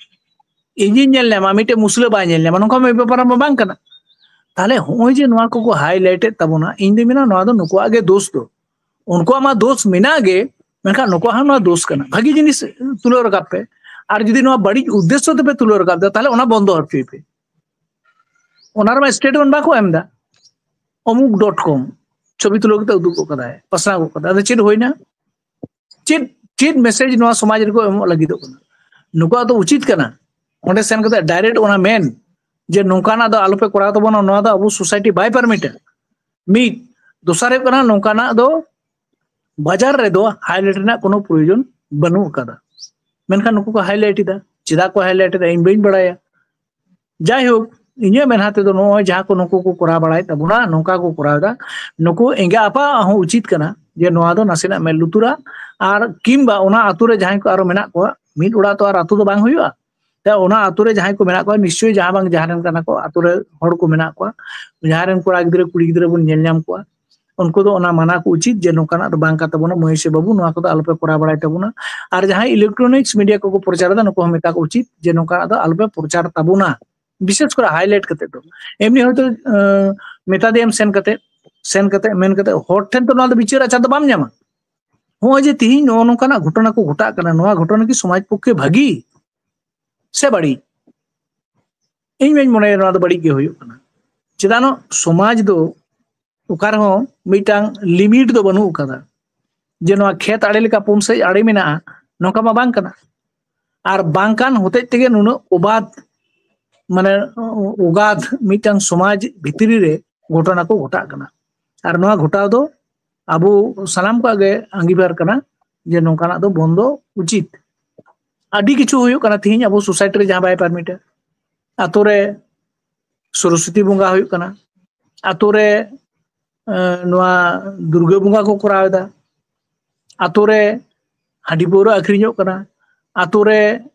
ᱤᱧᱤᱧ ᱧᱮᱞ ᱧᱟᱢᱟ, ᱢᱤᱫᱴᱮᱡ ᱢᱩᱥᱞᱟᱹ ᱵᱟᱭ ᱧᱮᱞ ᱧᱟᱢᱟ, ᱱᱚᱝᱠᱟ ᱢᱤᱫ ᱵᱮᱯᱟᱨ ᱢᱟ ᱵᱟᱝ ᱠᱟᱱᱟ᱾ ᱛᱟᱦᱞᱮ ᱦᱚᱸᱜᱼᱚᱭ ᱡᱮ ᱱᱚᱣᱟ ᱠᱚᱠᱚ ᱦᱟᱭᱞᱟᱭᱤᱴ ᱮᱫ ᱛᱟᱵᱚᱱᱟ, ᱤᱧ ᱫᱩᱧ ᱢᱮᱱᱟ ᱱᱚᱣᱟ ᱫᱚ ᱱᱩᱠᱩᱣᱟᱜ ᱜᱮ ᱫᱳᱥ ᱫᱚ᱾ ᱩᱱᱠᱩᱣᱟᱜ ᱢᱟ ᱫᱳᱥ ᱢᱮᱱᱟᱜ ᱜᱮ, ᱢᱮᱱᱠᱷᱟᱱ ᱱᱩᱠᱩᱣᱟᱜ ᱦᱚᱸ ᱱᱚᱣᱟ ᱫᱳᱥ ᱠᱟᱱᱟ᱾ ᱵᱷᱟᱹᱜᱤ ᱡᱤᱱᱤᱥ ᱛᱩᱞᱟᱹᱣ ᱨᱟᱠᱟᱵ ᱯᱮ, ᱟᱨ ᱡᱩᱫᱤ ᱱᱚᱣᱟ ᱵᱟᱹᱲᱤᱡ ᱩᱫᱽᱫᱮᱥᱥᱚ ᱛᱮᱯᱮ ᱛᱩᱞᱟᱹᱣ ᱨᱟᱠᱟᱵ ᱫᱟ, ᱛᱟᱦᱞᱮ ᱚᱱᱟ ᱵᱚᱱᱫᱚ ᱦᱚᱪᱚᱭ ᱯᱮ᱾ ᱚᱱᱟ ᱨᱮᱢᱟ ᱥᱴᱮᱴᱢᱮᱱᱴ ᱵᱟᱠᱚ ᱮᱢ ᱫᱟ, ᱚᱢᱩᱠ ᱰᱚᱴ ᱠᱚᱢ ᱪᱷᱚᱵᱤ ᱛᱩᱞᱟᱹᱣ ᱠᱟᱛᱮ ᱩᱫᱩᱜ ᱜᱚᱫ ᱠᱟᱫᱟᱭ, ᱯᱟᱥᱱᱟᱣ ᱜᱚᱫ ᱠᱟᱫᱟᱭ᱾ ᱟᱫᱚ ᱪᱮᱫ ᱦᱩᱭᱱᱟ? ᱪᱮᱫ, ᱪᱮᱫ ᱢᱮᱥᱮᱡᱽ ᱱᱚᱣᱟ ᱥᱚᱢᱟᱡᱽ ᱨᱮᱠᱚ ᱮᱢᱚᱜ ᱞᱟᱹᱜᱤᱫᱚᱜ ᱠᱟᱱᱟ? ᱱᱩᱠᱩᱣᱟᱜ ᱫᱚ ᱩᱪᱤᱛ ᱠᱟᱱᱟ ᱚᱸᱰᱮ ᱥᱮᱱ ᱠᱟᱛᱮ ᱰᱟᱭᱨᱮᱠᱴ ᱚᱱᱟ ᱢᱮᱱ ᱡᱮ ᱱᱚᱝᱠᱟᱱᱟᱜ ᱫᱚ ᱟᱞᱚᱯᱮ ᱠᱚᱨᱟᱣ ᱛᱟᱵᱚᱱᱟ, ᱱᱚᱣᱟ ᱫᱚ ᱟᱵᱚ ᱥᱳᱥᱟᱭᱴᱤ ᱵᱟᱭ ᱯᱟᱨᱢᱤᱴᱟ᱾ ᱢᱤᱫ, ᱫᱚᱥᱟᱨ ᱦᱩᱭᱩᱜ ᱠᱟᱱᱟ, ᱱᱚᱝᱠᱟᱱᱟᱜ ᱫᱚ ᱵᱟᱡᱟᱨ ᱨᱮᱫᱚ ᱦᱟᱭᱞᱟᱭᱤᱴ ᱨᱮᱱᱟᱜ ᱠᱳᱱᱳ ᱯᱨᱚᱭᱳᱡᱚᱱ ᱵᱟᱹᱱᱩᱜ ᱟᱠᱟᱫᱟ᱾ ᱢᱮᱱᱠᱷᱟᱱ ᱱᱩᱠᱩ ᱠᱚ ᱦᱟᱭᱞᱟᱭᱤᱴ ᱮᱫᱟ᱾ ᱪᱮᱫᱟᱜ ᱠᱚ ᱦᱟᱭᱞᱟᱭᱤᱴ ᱮᱫᱟ ᱤᱧ ᱵᱟᱹᱧ ᱵᱟᱲᱟᱭᱟ᱾ ᱡᱟᱭᱦᱳᱠ, ᱤᱧᱟᱹᱜ ᱢᱮᱱᱦᱟ ᱛᱮᱫᱚ ᱱᱚᱜᱼᱚᱭ ᱡᱟᱦᱟᱸ ᱠᱚ ᱱᱩᱠᱩ ᱠᱚ ᱠᱚᱨᱟᱣ ᱵᱟᱲᱟᱭᱮᱫ ᱛᱟᱵᱚᱱᱟ, ᱱᱚᱝᱠᱟ ᱠᱚ ᱠᱚᱨᱟᱣ ᱮᱫᱟ, ᱱᱩᱠᱩ ᱮᱸᱜᱟ ᱟᱯᱟᱣᱟᱜ ᱦᱚᱸ ᱩᱪᱤᱛ ᱠᱟᱱᱟ ᱡᱮ ᱱᱚᱣᱟ ᱫᱚ ᱱᱟᱥᱮᱱᱟᱜ ᱢᱮᱫ ᱞᱩᱛᱩᱨᱟ, ᱟᱨ ᱠᱤᱢᱵᱟ ᱚᱱᱟ ᱟᱛᱳ ᱨᱮ ᱡᱟᱦᱟᱸᱭ ᱠᱚ ᱟᱨᱚ ᱢᱮᱱᱟᱜ ᱠᱚᱣᱟ, ᱢᱤᱫ ᱚᱲᱟᱜ ᱛᱚ ᱟᱨ ᱟᱛᱳ ᱫᱚ ᱵᱟᱝ ᱦᱩᱭᱩᱜᱼᱟ᱾ ᱛᱚ ᱚᱱᱟ ᱟᱛᱳ ᱨᱮ ᱡᱟᱦᱟᱸᱭ ᱠᱚ ᱢᱮᱱᱟᱜ ᱠᱚᱣᱟ, ᱱᱤᱥᱪᱳᱭ ᱡᱟᱦᱟᱸ ᱵᱟᱝ ᱡᱟᱦᱟᱸ ᱨᱮᱱ ᱠᱟᱱᱟ ᱠᱚ, ᱟᱛᱳ ᱨᱮ ᱦᱚᱲ ᱠᱚ ᱢᱮᱱᱟᱜ ᱠᱚᱣᱟ, ᱡᱟᱦᱟᱸᱭ ᱨᱮᱱ ᱠᱚᱲᱟ ᱜᱤᱫᱽᱨᱟᱹ ᱠᱩᱲᱤ ᱜᱤᱫᱽᱨᱟᱹ ᱵᱚᱱ ᱧᱮᱞ ᱧᱟᱢ ᱠᱚᱣᱟ, ᱩᱱᱠᱩ ᱫᱚ ᱚᱱᱟ ᱢᱟᱱᱟ ᱠᱚ ᱩᱪᱤᱛ ᱡᱮ ᱱᱚᱝᱠᱟᱱᱟᱜ ᱫᱚ ᱵᱟᱝ ᱠᱟᱱ ᱛᱟᱵᱚᱱᱟ, ᱢᱟᱹᱭ ᱥᱮ ᱵᱟᱹᱵᱩ, ᱱᱚᱣᱟ ᱠᱚᱫᱚ ᱟᱞᱚᱯᱮ ᱠᱚᱨᱟᱣ ᱵᱟᱲᱟᱭ ᱛᱟᱵᱚᱱᱟ᱾ ᱟᱨ ᱡᱟᱦᱟᱸᱭ ᱤᱞᱮᱠᱴᱨᱚᱱᱤᱠᱥ ᱢᱤᱰᱤᱭᱟ ᱠᱚᱠᱚ ᱯᱨᱚᱪᱟᱨ ᱮᱫᱟ, ᱱᱩᱠᱩ ᱦᱚᱸ ᱢᱮᱛᱟ ᱠᱚ ᱩᱪᱤᱛ ᱡᱮ ᱱᱚᱝᱠᱟᱱᱟᱜ ᱫᱚ ᱟᱞᱚᱯᱮ ᱯᱨᱚᱪᱟᱨ ᱛᱟᱵᱚᱱᱟ, ᱵᱤᱥᱮᱥ ᱠᱚᱨᱮ ᱦᱟᱭᱞᱟᱭᱤᱴ ᱠᱟᱛᱮ ᱫᱚ᱾ ᱮᱢᱱᱤ ᱦᱚᱭᱛᱳ, ᱟᱸ, ᱢᱮᱛᱟ ᱫᱮᱭᱟᱢ ᱥᱮᱱ ᱠᱟᱛᱮ, ᱥᱮᱱ ᱠᱟᱛᱮ ᱢᱮᱱ ᱠᱟᱛᱮ ᱦᱚᱲ ᱴᱷᱮᱱ ᱛᱚ ᱱᱚᱣᱟ ᱫᱚ ᱵᱤᱪᱟᱹᱨ ᱟᱪᱟᱨ ᱫᱚ ᱵᱟᱢ ᱧᱟᱢᱟ᱾ ᱱᱚᱜᱼᱚᱭ ᱡᱮ ᱛᱤᱦᱤᱧ ᱱᱚᱜᱼᱚ ᱱᱚᱝᱠᱟᱱᱟᱜ ᱜᱷᱚᱴᱚᱱᱟ ᱠᱚ ᱜᱷᱚᱴᱟᱜ ᱠᱟᱱᱟ, ᱱᱚᱣᱟ ᱜᱷᱚᱴᱚᱱᱟ ᱠᱤ ᱥᱚᱢᱟᱡᱽ ᱯᱚᱠᱠᱷᱮ ᱵᱷᱟᱹᱜᱤ ᱥᱮ ᱵᱟᱹᱲᱤᱡ? ᱤᱧ ᱢᱟᱧ ᱢᱚᱱᱮᱭᱟ ᱱᱚᱣᱟ ᱫᱚ ᱵᱟᱹᱲᱤᱡ ᱜᱮ ᱦᱩᱭᱩᱜ ᱠᱟᱱᱟ᱾ ᱪᱮᱫᱟᱜ ᱱᱚᱣᱟ ᱥᱚᱢᱟᱡᱽ ᱫᱚ ᱚᱠᱟ ᱨᱮᱦᱚᱸ ᱢᱤᱫᱴᱟᱝ ᱞᱤᱢᱤᱴ ᱫᱚ ᱵᱟᱹᱱᱩᱜ ᱟᱠᱟᱫᱟ, ᱡᱮ ᱱᱚᱣᱟ ᱠᱷᱮᱛ ᱟᱲᱮ ᱞᱮᱠᱟ ᱯᱩᱱ ᱥᱮᱫ ᱟᱲᱮ ᱢᱮᱱᱟᱜᱼᱟ, ᱱᱚᱝᱠᱟ ᱢᱟ ᱵᱟᱝ ᱠᱟᱱᱟ᱾ ᱟᱨ ᱵᱟᱝ ᱠᱟᱱ ᱦᱚᱛᱮᱡ ᱛᱮᱜᱮ ᱱᱩᱱᱟᱹᱜ ᱚᱵᱟᱫ ᱢᱟᱱᱮ ᱚᱜᱟᱫᱷ ᱢᱤᱫᱴᱟᱝ ᱥᱚᱢᱟᱡᱽ ᱵᱷᱤᱛᱨᱤ ᱨᱮ ᱜᱷᱚᱴᱚᱱᱟ ᱠᱚ ᱜᱷᱚᱴᱟᱜ ᱠᱟᱱᱟ᱾ ᱟᱨ ᱱᱚᱣᱟ ᱜᱷᱚᱴᱟᱣ ᱫᱚ ᱟᱵᱚ ᱥᱟᱱᱟᱢ ᱠᱚᱣᱟᱜ ᱜᱮ ᱟᱸᱜᱤᱵᱷᱟᱨ ᱠᱟᱱᱟ ᱡᱮ ᱱᱚᱝᱠᱟᱱᱟᱜ ᱫᱚ ᱵᱚᱱᱫᱚ ᱩᱪᱤᱛ᱾ ᱟᱹᱰᱤ ᱠᱤᱪᱷᱩ ᱦᱩᱭᱩᱜ ᱠᱟᱱᱟ ᱛᱤᱦᱤᱧ ᱟᱵᱚ ᱥᱳᱥᱟᱭᱴᱤ ᱨᱮ ᱡᱟᱦᱟᱸ ᱵᱟᱭ ᱯᱟᱨᱢᱤᱴᱟ᱾ ᱟᱛᱳ ᱨᱮ ᱥᱚᱨᱚᱥᱚᱛᱤ ᱵᱚᱸᱜᱟ ᱦᱩᱭᱩᱜ ᱠᱟᱱᱟ, ᱟᱛᱳ ᱨᱮ ᱱᱚᱣᱟ ᱫᱩᱨᱜᱟᱹ ᱵᱚᱸᱜᱟ ᱠᱚ ᱠᱚᱨᱟᱣ ᱮᱫᱟ, ᱟᱛᱳ ᱨᱮ ᱦᱟᱺᱰᱤ ᱯᱟᱹᱣᱨᱟᱹ ᱟᱹᱠᱷᱨᱤᱧᱚᱜ ᱠᱟᱱᱟ, ᱟᱛᱳ ᱨᱮ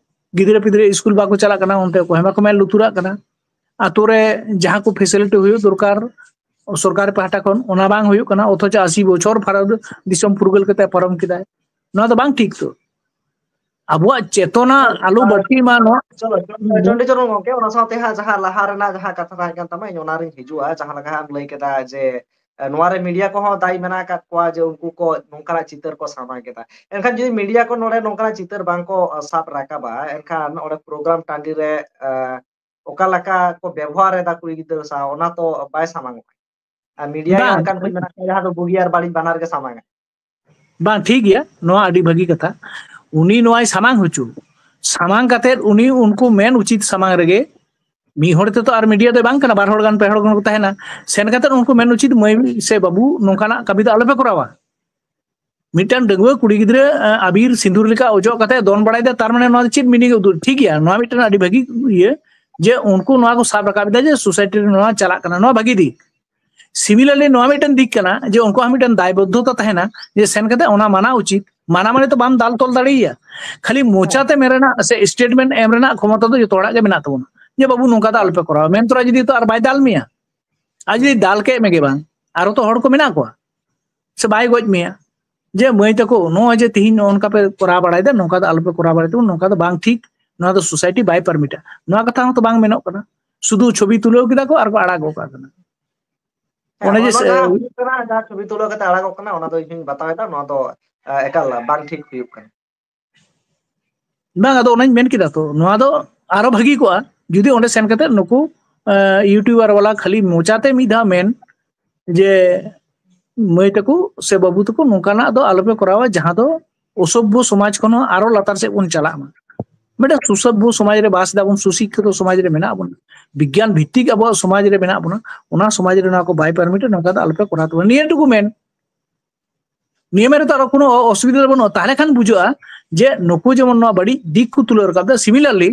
ᱜᱤᱫᱽᱨᱟᱹ ᱯᱤᱫᱽᱨᱟᱹ ᱥᱠᱩᱞ ᱵᱟᱠᱚ ᱪᱟᱞᱟᱜ ᱠᱟᱱᱟ, ᱚᱱᱛᱮ ᱚᱠᱚᱭ ᱦᱚᱸ ᱵᱟᱠᱚ ᱢᱮᱫ ᱞᱩᱛᱩᱨᱟᱜ ᱠᱟᱱᱟ, ᱟᱛᱳ ᱨᱮ ᱡᱟᱦᱟᱸ ᱠᱚ ᱯᱷᱮᱥᱤᱞᱤᱴᱤ ᱦᱩᱭᱩᱜ ᱫᱚᱨᱠᱟᱨ ᱥᱚᱨᱠᱟᱨ ᱯᱟᱦᱴᱟ ᱠᱷᱚᱱ, ᱚᱱᱟ ᱵᱟᱝ ᱦᱩᱭᱩᱜ ᱠᱟᱱᱟ, ᱚᱛᱷᱚᱪᱚ ᱟᱥᱤ ᱵᱚᱪᱷᱚᱨ ᱵᱷᱟᱨᱚᱛ ᱫᱤᱥᱚᱢ ᱯᱷᱩᱨᱜᱟᱹᱞ ᱠᱟᱛᱮ ᱯᱟᱨᱚᱢ ᱠᱮᱫᱟᱭ᱾ ᱱᱚᱣᱟ ᱫᱚ ᱵᱟᱝ ᱴᱷᱤᱠ ᱛᱚ᱾ ᱟᱵᱚᱣᱟᱜ ᱪᱮᱛᱚᱱᱟ ᱟᱞᱚ ᱵᱟᱹᱲᱛᱤ ᱢᱟ ᱱᱚᱣᱟ᱾ ᱪᱚᱞᱚ, ᱪᱚᱱᱰᱤ ᱪᱚᱨᱚᱱ ᱜᱚᱢᱠᱮ, ᱚᱱᱟ ᱥᱟᱶᱛᱮ ᱦᱟᱸᱜ ᱡᱟᱦᱟᱸ ᱞᱟᱦᱟ ᱨᱮᱱᱟᱜ ᱡᱟᱦᱟᱸ ᱠᱟᱛᱷᱟ ᱛᱟᱦᱮᱸ ᱠᱟᱱ ᱛᱟᱢᱟ, ᱤᱧ ᱚᱱᱟ ᱨᱤᱧ ᱦᱤᱡᱩᱜᱼᱟ᱾ ᱡᱟᱦᱟᱸ ᱞᱮᱠᱟ ᱦᱟᱸᱜ ᱮᱢ ᱞᱟᱹᱭ ᱠᱮᱫᱟ ᱡᱮ, ᱮ, ᱱᱚᱣᱟ ᱨᱮ ᱢᱤᱰᱤᱭᱟ ᱠᱚᱦᱚᱸ ᱫᱟᱭᱤ ᱢᱮᱱᱟᱜ ᱟᱠᱟᱫ ᱠᱚᱣᱟ ᱡᱮ ᱩᱱᱠᱩ ᱠᱚ ᱱᱚᱝᱠᱟᱱᱟᱜ ᱪᱤᱛᱟᱹᱨ ᱠᱚ ᱥᱟᱢᱟᱝ ᱠᱮᱫᱟ᱾ ᱮᱱᱠᱷᱟᱱ ᱡᱩᱫᱤ ᱢᱤᱰᱤᱭᱟ ᱠᱚ ᱱᱚᱰᱮ ᱱᱚᱝᱠᱟᱱᱟᱜ ᱪᱤᱛᱟᱹᱨ ᱵᱟᱝ ᱠᱚ, ᱟ, ᱥᱟᱵ ᱨᱟᱠᱟᱵᱟ, ᱮᱱᱠᱷᱟᱱ ᱚᱸᱰᱮ ᱯᱨᱳᱜᱨᱟᱢ ᱴᱟᱺᱰᱤ ᱨᱮ, ᱮ, ᱚᱠᱟ ᱞᱮᱠᱟ ᱠᱚ ᱵᱮᱵᱚᱦᱟᱨ ᱮᱫᱟ ᱠᱩᱲᱤ ᱜᱤᱫᱽᱨᱟᱹ ᱥᱟᱶ, ᱚᱱᱟ ᱛᱚ ᱵᱟᱭ ᱥᱟᱢᱟᱝ ᱚᱜᱼᱟ᱾ ᱟᱨ ᱢᱤᱰᱤᱭᱟ ᱜᱮ ᱵᱟᱝ, ᱚᱱᱠᱟᱱ ᱠᱚ ᱢᱮᱱᱟᱜ ᱠᱚᱣᱟ ᱡᱟᱦᱟᱸ ᱫᱚ ᱵᱩᱜᱤ ᱟᱨ ᱵᱟᱹᱲᱤᱡ ᱵᱟᱱᱟᱨ ᱜᱮ ᱥᱟᱢᱟᱝᱟ᱾ ᱵᱟᱝ, ᱴᱷᱤᱠ ᱜᱮᱭᱟ, ᱱᱚᱣᱟ ᱟᱹᱰᱤ ᱵᱷᱟᱹᱜᱤ ᱠᱟᱛᱷᱟ᱾ ᱩᱱᱤ ᱱᱚᱣᱟᱭ ᱥᱟᱢᱟᱝ ᱦᱚᱪᱚ, ᱥᱟᱢᱟᱝ ᱠᱟᱛᱮᱫ ᱩᱱᱤ ᱩᱱᱠᱩ ᱢᱮᱱ ᱩᱪᱤᱛ ᱥᱟᱢᱟᱝ ᱨᱮᱜᱮ, ᱢᱤᱫ ᱦᱚᱲ ᱛᱮᱛᱚ ᱟᱨ ᱢᱤᱰᱤᱭᱟ ᱫᱚ ᱵᱟᱝ ᱠᱟᱱᱟ, ᱵᱟᱨ ᱦᱚᱲ ᱜᱟᱱ ᱯᱮ ᱦᱚᱲ ᱜᱟᱱ ᱠᱚ ᱛᱟᱦᱮᱱᱟ, ᱥᱮᱱ ᱠᱟᱛᱮᱫ ᱩᱱᱠᱩ ᱢᱮᱱ ᱩᱪᱤᱛ, "ᱢᱟᱹᱭ ᱥᱮ ᱵᱟᱹᱵᱩ, ᱱᱚᱝᱠᱟᱱᱟᱜ ᱠᱟᱹᱢᱤ ᱫᱚ ᱟᱞᱚᱯᱮ ᱠᱚᱨᱟᱣᱟ᱾" ᱢᱤᱫᱴᱟᱝ ᱰᱟᱺᱜᱩᱣᱟᱹ ᱠᱩᱲᱤ ᱜᱤᱫᱽᱨᱟᱹ, ᱮ, ᱟᱵᱤᱨ ᱥᱤᱸᱫᱩᱨ ᱞᱮᱠᱟ ᱚᱡᱚᱜ ᱠᱟᱛᱮ ᱫᱚᱱ ᱵᱟᱲᱟᱭ ᱫᱟ, ᱛᱟᱨ ᱢᱟᱱᱮ ᱱᱚᱣᱟ ᱫᱚ ᱪᱮᱫ ᱢᱤᱱᱤᱝ ᱮ ᱩᱫᱩᱜ? ᱴᱷᱤᱠ ᱜᱮᱭᱟ, ᱱᱚᱣᱟ ᱢᱤᱫᱴᱟᱝ ᱟᱹᱰᱤ ᱵᱷᱟᱹᱜᱤ ᱤᱭᱟᱹ, ᱡᱮ ᱩᱱᱠᱩ ᱱᱚᱣᱟ ᱠᱚ ᱥᱟᱵ ᱨᱟᱠᱟᱵ ᱮᱫᱟ ᱡᱮ ᱥᱳᱥᱟᱭᱴᱤ ᱨᱮ ᱱᱚᱣᱟ ᱪᱟᱞᱟᱜ ᱠᱟᱱᱟ, ᱱᱚᱣᱟ ᱵᱷᱟᱹᱜᱤ ᱫᱤᱠ᱾ Similarly, ᱱᱚᱣᱟ ᱢᱤᱫᱴᱟᱝ ᱫᱤᱠ ᱠᱟᱱᱟ ᱡᱮ ᱩᱱᱠᱩᱣᱟᱜ ᱢᱤᱫᱴᱟᱝ ᱫᱟᱭᱵᱚᱫᱽᱫᱷᱚᱛᱟ ᱛᱟᱦᱮᱱᱟ ᱡᱮ ᱥᱮᱱ ᱠᱟᱛᱮ ᱚᱱᱟ ᱢᱟᱱᱟ ᱩᱪᱤᱛ, ᱢᱟᱱᱟ ᱢᱟᱱᱮ ᱛᱚ ᱵᱟᱢ ᱫᱟᱞ ᱛᱚᱞ ᱫᱟᱲᱮᱭᱟᱭᱟ, ᱠᱷᱟᱹᱞᱤ ᱢᱚᱪᱟᱛᱮ ᱢᱮᱱ ᱨᱮᱱᱟᱜ ᱥᱮ ᱥᱴᱮᱴᱢᱮᱱᱴ ᱮᱢ ᱨᱮᱱᱟᱜ ᱠᱷᱚᱢᱚᱛᱟ ᱫᱚ ᱡᱚᱛᱚ ᱦᱚᱲᱟᱜ ᱜᱮ ᱢᱮᱱᱟᱜ ᱛᱟᱵᱚᱱᱟ ᱡᱮ, "ᱵᱟᱹᱵᱩ, ᱱᱚᱝᱠᱟ ᱫᱚ ᱟᱞᱚᱯᱮ ᱠᱚᱨᱟᱣᱟ", ᱢᱮᱱ ᱛᱚᱨᱟ ᱡᱩᱫᱤ ᱛᱚ ᱟᱨ ᱵᱟᱭ ᱫᱟᱞ ᱢᱮᱭᱟ, ᱟᱨ ᱡᱩᱫᱤ ᱫᱟᱞ ᱠᱮᱫ ᱢᱮᱜᱮ ᱵᱟᱝ, ᱟᱨᱚ ᱛᱚ ᱦᱚᱲ ᱠᱚ ᱢᱮᱱᱟᱜ ᱠᱚᱣᱟ, ᱥᱮ ᱵᱟᱭ ᱜᱚᱡ ᱢᱮᱭᱟ ᱡᱮ, "ᱢᱟᱹᱭ ᱛᱟᱠᱚ, ᱱᱚᱜᱼᱚᱭ ᱡᱮ ᱛᱤᱦᱤᱧ ᱱᱚᱜᱼᱚ ᱱᱚᱝᱠᱟ ᱯᱮ ᱠᱚᱨᱟᱣ ᱵᱟᱲᱟᱭᱮᱫᱟ, ᱱᱚᱝᱠᱟ ᱫᱚ ᱟᱞᱚᱯᱮ ᱠᱚᱨᱟᱣ ᱵᱟᱲᱟᱭ ᱛᱟᱵᱚᱱ, ᱱᱚᱝᱠᱟ ᱫᱚ ᱵᱟᱝ ᱴᱷᱤᱠ, ᱱᱚᱣᱟ ᱫᱚ ᱥᱳᱥᱟᱭᱴᱤ ᱵᱟᱭ ᱯᱟᱨᱢᱤᱴᱟ", ᱱᱚᱣᱟ ᱠᱟᱛᱷᱟ ᱦᱚᱸ ᱛᱚ ᱵᱟᱝ ᱢᱮᱱᱚᱜ ᱠᱟᱱᱟ᱾ ᱥᱩᱫᱷᱩ ᱪᱷᱚᱵᱤ ᱛᱩᱞᱟᱹᱣ ᱠᱮᱫᱟ ᱠᱚ ᱟᱨ ᱠᱚ ᱟᱲᱟᱜ ᱜᱚᱫ ᱠᱟᱜ ᱠᱟᱱᱟ᱾ ᱦᱮᱸ, ᱚᱱᱮ ᱱᱚᱣᱟ ᱡᱮ ᱫᱚ ᱥᱮ-, ᱡᱟᱦᱟᱸ ᱦᱩᱭᱩᱜ ᱠᱟᱱᱟ, ᱡᱟᱦᱟᱸ ᱪᱷᱚᱵᱤ ᱛᱩᱞᱟᱹᱣ ᱠᱟᱛᱮ ᱟᱲᱟᱜᱚᱜ ᱠᱟᱱᱟ, ᱚᱱᱟ ᱫᱚ ᱤᱧ ᱦᱚᱧ ᱵᱟᱛᱟᱣ ᱮᱫᱟ, ᱱᱚᱣᱟ ᱫᱚ, ᱮ, ᱮᱠᱟᱞ ᱵᱟᱝ ᱴᱷᱤᱠ ᱦᱩᱭᱩᱜ ᱠᱟᱱᱟ᱾ ᱵᱟᱝ, ᱟᱫᱚ ᱚᱱᱟᱧ ᱢᱮᱱ ᱠᱮᱫᱟ ᱛᱚ, ᱱᱚᱣᱟ ᱫᱚ ᱟᱨᱚ ᱵᱷᱟᱹᱜᱤ ᱠᱚᱜᱼᱟ ᱡᱩᱫᱤ ᱚᱸᱰᱮ ᱥᱮᱱ ᱠᱟᱛᱮ ᱱᱩᱠᱩ, ᱮ, ᱤᱭᱩᱴᱩᱵᱟᱨ ᱵᱟᱞᱟ ᱠᱷᱟᱹᱞᱤ ᱢᱚᱪᱟᱛᱮ ᱢᱤᱫ ᱫᱷᱟᱣ ᱢᱮᱱ ᱡᱮ, "ᱢᱟᱹᱭ ᱛᱟᱠᱚ ᱥᱮ ᱵᱟᱹᱵᱩ ᱛᱟᱠᱚ, ᱱᱚᱝᱠᱟᱱᱟᱜ ᱫᱚ ᱟᱞᱚᱯᱮ ᱠᱚᱨᱟᱣᱟ, ᱡᱟᱦᱟᱸ ᱫᱚ ᱚᱥᱚᱵᱷᱭᱚ ᱥᱚᱢᱟᱡᱽ ᱠᱷᱚᱱ ᱦᱚᱸ ᱟᱨᱚ ᱞᱟᱛᱟᱨ ᱥᱮᱫ ᱵᱚᱱ ᱪᱟᱞᱟᱜ ᱢᱟ᱾" ᱢᱤᱫᱴᱟᱝ ᱥᱩᱥᱚᱵᱷᱵᱚ ᱥᱚᱢᱟᱡᱽ ᱨᱮ ᱵᱟᱥ ᱮᱫᱟ ᱵᱚᱱ, ᱥᱩᱥᱤᱠᱠᱷᱤᱛᱚ ᱥᱚᱢᱟᱡᱽ ᱨᱮ ᱢᱮᱱᱟᱜ ᱵᱚᱱᱟ, ᱵᱤᱜᱽᱜᱟᱱ ᱵᱷᱤᱛᱛᱤᱠ ᱟᱵᱚᱣᱟᱜ ᱥᱚᱢᱟᱡᱽ ᱨᱮ ᱢᱮᱱᱟᱜ ᱵᱚᱱᱟ, ᱚᱱᱟ ᱥᱚᱢᱟᱡᱽ ᱨᱮ ᱱᱚᱣᱟ ᱠᱚ ᱵᱟᱭ ᱯᱟᱨᱢᱤᱴᱟ, ᱱᱚᱝᱠᱟ ᱫᱚ ᱟᱞᱚᱯᱮ ᱠᱚᱨᱟᱣ ᱛᱟᱵᱚᱱᱟ, ᱱᱤᱭᱟᱹ ᱴᱩᱠᱩ ᱢᱮᱱ᱾ ᱱᱤᱭᱟᱹ ᱢᱮᱱ ᱨᱮᱫᱚ ᱟᱨᱚ ᱠᱳᱱᱳ ᱚᱥᱩᱵᱤᱫᱷᱟ ᱫᱚ ᱵᱟᱹᱱᱩᱜᱼᱟ᱾ ᱛᱟᱦᱞᱮ ᱠᱷᱟᱱ ᱵᱩᱡᱷᱟᱹᱜᱼᱟ ᱡᱮ ᱱᱩᱠᱩ ᱡᱮᱢᱚᱱ ᱱᱚᱣᱟ ᱵᱟᱹᱲᱤᱡ ᱫᱤᱠ ᱠᱚ ᱛᱩᱞᱟᱹᱣ ᱨᱟᱠᱟᱵ ᱮᱫᱟ, similarly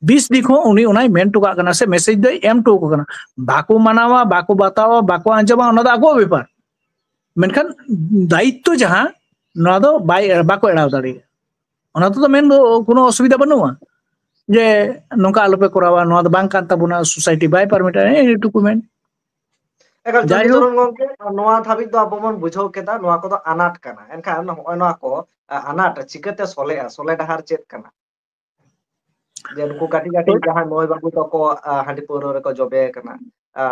ᱵᱤᱥ ᱫᱤᱠ ᱦᱚᱸ ᱩᱱᱤ ᱚᱱᱟᱭ ᱢᱮᱱ ᱦᱚᱴᱚ ᱠᱟᱜ ᱠᱟᱱᱟ ᱥᱮ ᱢᱮᱥᱮᱡᱽ ᱫᱚᱭ ᱮᱢ ᱦᱚᱴᱚ ᱟᱠᱚ ᱠᱟᱱᱟ᱾ ᱵᱟᱠᱚ ᱢᱟᱱᱟᱣᱟ, ᱵᱟᱠᱚ ᱵᱟᱛᱟᱣᱟ, ᱵᱟᱠᱚ ᱟᱸᱡᱚᱢᱟ, ᱚᱱᱟ ᱫᱚ ᱟᱠᱚᱣᱟᱜ ᱵᱮᱯᱟᱨ᱾ ᱢᱮᱱᱠᱷᱟᱱ ᱫᱟᱭᱤᱛᱛᱚ ᱡᱟᱦᱟᱸ, ᱱᱚᱣᱟ ᱫᱚ ᱵᱟᱭ, ᱵᱟᱠᱚ ᱮᱲᱟᱣ ᱫᱟᱲᱮᱭᱟᱜᱼᱟ᱾ ᱚᱱᱟ ᱛᱮᱫᱚ ᱢᱮᱱ ᱫᱚ ᱠᱳᱱᱳ ᱚᱥᱩᱵᱤᱫᱷᱟ ᱵᱟᱹᱱᱩᱜᱼᱟ ᱡᱮ ᱱᱚᱝᱠᱟ ᱟᱞᱚᱯᱮ ᱠᱚᱨᱟᱣᱟ, ᱱᱚᱣᱟ ᱫᱚ ᱵᱟᱝ ᱠᱟᱱ ᱛᱟᱵᱚᱱᱟ, ᱥᱳᱥᱟᱭᱴᱤ ᱵᱟᱭ ᱯᱟᱨᱢᱤᱴᱟ, ᱮᱴᱩᱠᱩ ᱢᱮᱱ᱾ ᱮᱠᱟᱞ, ᱡᱟᱭᱦᱳᱠ᱾ ᱪᱚᱱᱰᱤᱪᱚᱨᱚᱱ ᱜᱚᱢᱠᱮ, ᱱᱚᱣᱟ ᱫᱷᱟᱹᱵᱤᱡ ᱫᱚ ᱟᱵᱚ ᱵᱚᱱ ᱵᱩᱡᱷᱟᱹᱣ ᱠᱮᱫᱟ, ᱱᱚᱣᱟ ᱠᱚᱫᱚ ᱟᱱᱟᱴ ᱠᱟᱱᱟ᱾ ᱮᱱᱠᱷᱟᱱ ᱱᱚᱜᱼᱚᱭ ᱱᱚᱣᱟ ᱠᱚ, ᱟ, ᱟᱱᱟᱴ ᱪᱤᱠᱟᱹᱛᱮ ᱥᱚᱞᱦᱮᱜᱼᱟ? ᱥᱚᱞᱦᱮ ᱰᱟᱦᱟᱨ ᱪᱮᱫ ᱠᱟᱱᱟ? ᱡᱮ ᱱᱩᱠᱩ ᱠᱟᱹᱴᱤᱡ ᱠᱟᱹᱴᱤᱡ ᱡᱟᱦᱟᱸᱭ ᱢᱟᱹᱭ ᱵᱟᱹᱵᱩ ᱛᱟᱠᱚ, ᱟ, ᱦᱟᱺᱰᱤ ᱯᱟᱹᱣᱨᱟᱹ ᱨᱮᱠᱚ ᱡᱚᱵᱮ ᱠᱟᱱᱟ, ᱟ,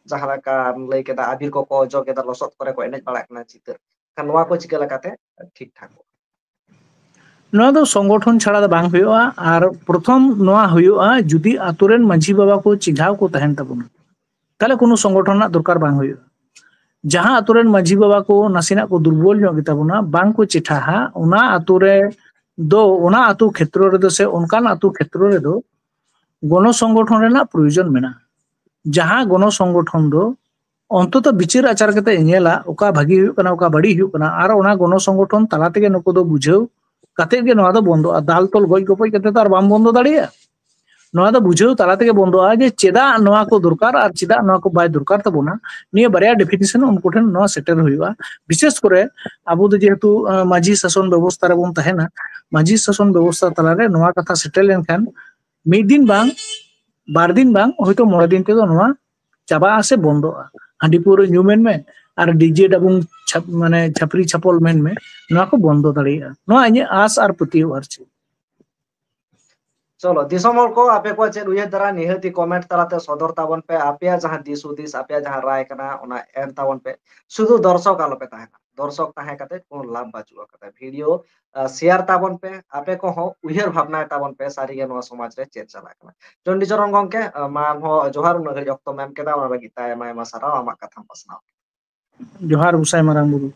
ᱡᱟᱦᱟᱸ ᱞᱮᱠᱟᱢ ᱞᱟᱹᱭ ᱠᱮᱫᱟ, ᱟᱵᱤᱨ ᱠᱚᱠᱚ ᱚᱡᱚᱜ ᱮᱫᱟ, ᱞᱚᱥᱚᱫ ᱠᱚᱨᱮ ᱠᱚ ᱮᱱᱮᱡ ᱵᱟᱲᱟᱜ ᱠᱟᱱᱟ ᱪᱤᱛᱟᱹᱨ, ᱠᱷᱟᱱ ᱱᱚᱣᱟ ᱠᱚ ᱪᱤᱠᱟᱹ ᱞᱮᱠᱟᱛᱮ ᱴᱷᱤᱠ ᱴᱷᱟᱠᱚᱜᱼᱟ? ᱱᱚᱣᱟ ᱫᱚ ᱥᱚᱝᱜᱚᱴᱷᱚᱱ ᱪᱷᱟᱲᱟ ᱫᱚ ᱵᱟᱝ ᱦᱩᱭᱩᱜᱼᱟ᱾ ᱟᱨ ᱯᱨᱚᱛᱷᱚᱢ ᱱᱚᱣᱟ ᱦᱩᱭᱩᱜᱼᱟ, ᱡᱩᱫᱤ ᱟᱛᱳ ᱨᱮᱱ ᱢᱟᱹᱡᱷᱤ ᱵᱟᱵᱟ ᱠᱚ ᱪᱮᱸᱜᱷᱟᱣ ᱠᱚ ᱛᱟᱦᱮᱱ ᱛᱟᱵᱚᱱᱟ, ᱛᱟᱦᱞᱮ ᱠᱳᱱᱳ ᱥᱚᱝᱜᱚᱴᱷᱚᱱ ᱨᱮᱱᱟᱜ ᱫᱚᱨᱠᱟᱨ ᱵᱟᱝ ᱦᱩᱭᱩᱜᱼᱟ᱾ ᱡᱟᱦᱟᱸ ᱟᱛᱳ ᱨᱮᱱ ᱢᱟᱹᱡᱷᱤ ᱵᱟᱵᱟ ᱠᱚ ᱱᱟᱥᱮᱱᱟᱜ ᱠᱚ ᱫᱩᱨᱵᱚᱞ ᱧᱚᱜ ᱜᱮᱛᱟ ᱵᱚᱱᱟ, ᱵᱟᱝ ᱠᱚ ᱪᱮᱴᱷᱟᱦᱟ, ᱚᱱᱟ ᱟᱛᱳ ᱨᱮ ᱫᱚ, ᱚᱱᱟ ᱟᱛᱳ ᱠᱷᱮᱛᱨᱚ ᱨᱮᱫᱚ ᱥᱮ ᱚᱱᱠᱟᱱ ᱟᱛᱳ ᱠᱷᱮᱛᱨᱚ ᱨᱮᱫᱚ ᱜᱚᱱᱚ ᱥᱚᱝᱜᱚᱴᱷᱚᱱ ᱨᱮᱱᱟᱜ ᱯᱨᱚᱭᱳᱡᱚᱱ ᱢᱮᱱᱟᱜᱼᱟ᱾ ᱡᱟᱦᱟᱸ ᱜᱚᱱᱚ ᱥᱚᱝᱜᱚᱴᱷᱚᱱ ᱫᱚ ᱚᱱᱛᱚᱛᱚ ᱵᱤᱪᱟᱹᱨ ᱟᱪᱟᱨ ᱠᱟᱛᱮ ᱧᱮᱞᱟ, ᱚᱠᱟ ᱵᱷᱟᱹᱜᱤ ᱦᱩᱭᱩᱜ ᱠᱟᱱᱟ, ᱚᱠᱟ ᱵᱟᱹᱲᱤᱡ ᱦᱩᱭᱩᱜ ᱠᱟᱱᱟ, ᱟᱨ ᱚᱱᱟ ᱜᱚᱱᱚ ᱥᱚᱝᱜᱚᱴᱷᱚᱱ ᱛᱟᱞᱟ ᱛᱮᱜᱮ ᱱᱩᱠᱩ ᱫᱚ ᱵᱩᱡᱷᱟᱹᱣ ᱠᱟᱛᱮ ᱜᱮ ᱱᱚᱣᱟ ᱫᱚ ᱵᱚᱱᱫᱚᱜᱼᱟ᱾ ᱫᱟᱞ ᱛᱚᱞ ᱜᱚᱡ ᱜᱚᱯᱚᱡ ᱠᱟᱛᱮ ᱛᱚ ᱟᱨ ᱵᱟᱢ ᱵᱚᱱᱫᱚ ᱫᱟᱲᱮᱭᱟᱜᱼᱟ᱾ ᱱᱚᱣᱟ ᱫᱚ ᱵᱩᱡᱷᱟᱹᱣ ᱛᱟᱞᱟ ᱛᱮᱜᱮ ᱵᱚᱱᱫᱚᱜᱼᱟ ᱡᱮ ᱪᱮᱫᱟᱜ ᱱᱚᱣᱟ ᱠᱚ ᱫᱚᱨᱠᱟᱨ ᱟᱨ ᱪᱮᱫᱟᱜ ᱱᱚᱣᱟ ᱠᱚ ᱵᱟᱭ ᱫᱚᱨᱠᱟᱨ ᱛᱟᱵᱚᱱᱟ᱾ ᱱᱤᱭᱟᱹ ᱵᱟᱨᱭᱟ ᱰᱮᱯᱷᱤᱱᱮᱥᱚᱱ ᱩᱱᱠᱩ ᱴᱷᱮᱱ ᱱᱚᱣᱟ ᱥᱮᱴᱮᱨ ᱦᱩᱭᱩᱜᱼᱟ᱾ ᱵᱤᱥᱮᱥ ᱠᱚᱨᱮ ᱟᱵᱚ ᱫᱚ ᱡᱮᱦᱮᱛᱩ, ᱟᱸ, ᱢᱟᱹᱡᱷᱤ ᱥᱟᱥᱚᱱ ᱵᱮᱵᱚᱥᱛᱷᱟ ᱨᱮᱵᱚᱱ ᱛᱟᱦᱮᱱᱟ, ᱢᱟᱹᱡᱷᱤ ᱥᱟᱥᱚᱱ ᱵᱮᱵᱚᱥᱛᱷᱟ ᱛᱟᱞᱟᱨᱮ ᱱᱚᱣᱟ ᱠᱟᱛᱷᱟ ᱥᱮᱴᱮᱨ ᱞᱮᱱᱠᱷᱟᱱ ᱢᱤᱫ ᱫᱤᱱ ᱵᱟᱝ, ᱵᱟᱨ ᱫᱤᱱ ᱵᱟᱝ, ᱦᱚᱭᱛᱳ ᱢᱚᱬᱮ ᱫᱤᱱ ᱛᱮᱫᱚ ᱱᱚᱣᱟ ᱪᱟᱵᱟᱜᱼᱟ ᱥᱮ ᱵᱚᱱᱫᱚᱜᱼᱟ᱾ ᱦᱟᱺᱰᱤ ᱯᱟᱹᱣᱨᱟᱹ ᱧᱩ ᱢᱮᱱᱢᱮ ᱟᱨ ᱰᱤᱡᱮ ᱰᱟᱵᱩᱝ ᱪᱷᱟᱯ-, ᱢᱟᱱᱮ ᱪᱷᱟᱯᱨᱤ ᱪᱷᱟᱯᱚᱞ ᱢᱮᱱᱢᱮ, ᱱᱚᱣᱟ ᱠᱚ ᱵᱚᱱᱫᱚ ᱫᱟᱲᱮᱭᱟᱜᱼᱟ᱾ ᱱᱚᱣᱟ ᱤᱧᱟᱹᱜ ᱟᱥ ᱟᱨ ᱯᱟᱹᱛᱭᱟᱹᱣ ᱟᱨ ᱪᱮᱫ᱾ ᱪᱚᱞᱚ, ᱫᱤᱥᱚᱢ ᱦᱚᱲ ᱠᱚ, ᱟᱯᱮ ᱠᱚᱣᱟᱜ ᱪᱮᱫ ᱩᱭᱦᱟᱹᱨ ᱫᱷᱟᱨᱟ, ᱱᱤᱦᱟᱹᱛᱤ ᱠᱚᱢᱮᱱᱴ ᱛᱟᱞᱟᱛᱮ ᱥᱚᱫᱚᱨ ᱛᱟᱵᱚᱱ ᱯᱮ᱾ ᱟᱯᱮᱭᱟᱜ ᱡᱟᱦᱟᱸ ᱫᱤᱥ ᱦᱩᱫᱤᱥ, ᱟᱯᱮᱭᱟᱜ ᱡᱟᱦᱟᱸ ᱨᱟᱭ ᱠᱟᱱᱟ, ᱚᱱᱟ ᱮᱢ ᱛᱟᱵᱚᱱ ᱯᱮ᱾ ᱥᱩᱫᱷᱩ ᱫᱚᱨᱥᱚᱠ ᱟᱞᱚᱯᱮ ᱛᱟᱦᱮᱱᱟ, ᱫᱚᱨᱥᱚᱠ ᱛᱟᱦᱮᱸ ᱠᱟᱛᱮ ᱠᱳᱱᱳ ᱞᱟᱵᱷ ᱵᱟᱹᱪᱩᱜ ᱟᱠᱟᱫᱟ᱾ ᱵᱷᱤᱰᱤᱭᱳ, ᱟ, ᱥᱮᱭᱟᱨ ᱛᱟᱵᱚᱱ ᱯᱮ, ᱟᱯᱮ ᱠᱚᱦᱚᱸ ᱩᱭᱦᱟᱹᱨ ᱵᱷᱟᱵᱽᱱᱟᱭ ᱛᱟᱵᱚᱱ ᱯᱮ, ᱥᱟᱹᱨᱤᱜᱮ ᱱᱚᱣᱟ ᱥᱚᱢᱟᱡᱽ ᱨᱮ ᱪᱮᱫ ᱪᱟᱞᱟᱜ ᱠᱟᱱᱟ᱾ ᱪᱚᱱᱰᱤᱪᱚᱨᱚᱱ ᱜᱚᱢᱠᱮ, ᱟ, ᱢᱟ ᱦᱚᱸ ᱡᱚᱦᱟᱨ, ᱩᱱᱟᱹᱜ ᱜᱷᱟᱹᱲᱤᱡ ᱚᱠᱛᱚᱢ ᱮᱢ ᱠᱮᱫᱟ, ᱚᱱᱟ ᱞᱟᱹᱜᱤᱫ ᱛᱮ ᱟᱭᱢᱟ ᱟᱭᱢᱟ ᱥᱟᱨᱦᱟᱣ, ᱟᱢᱟᱜ ᱠᱟᱛᱷᱟᱢ ᱯᱟᱥᱱᱟᱣ ᱠᱮᱫᱟ᱾ ᱡᱚᱦᱟᱨ ᱜᱚᱸᱥᱟᱭ ᱢᱟᱨᱟᱝ ᱵᱩᱨᱩ᱾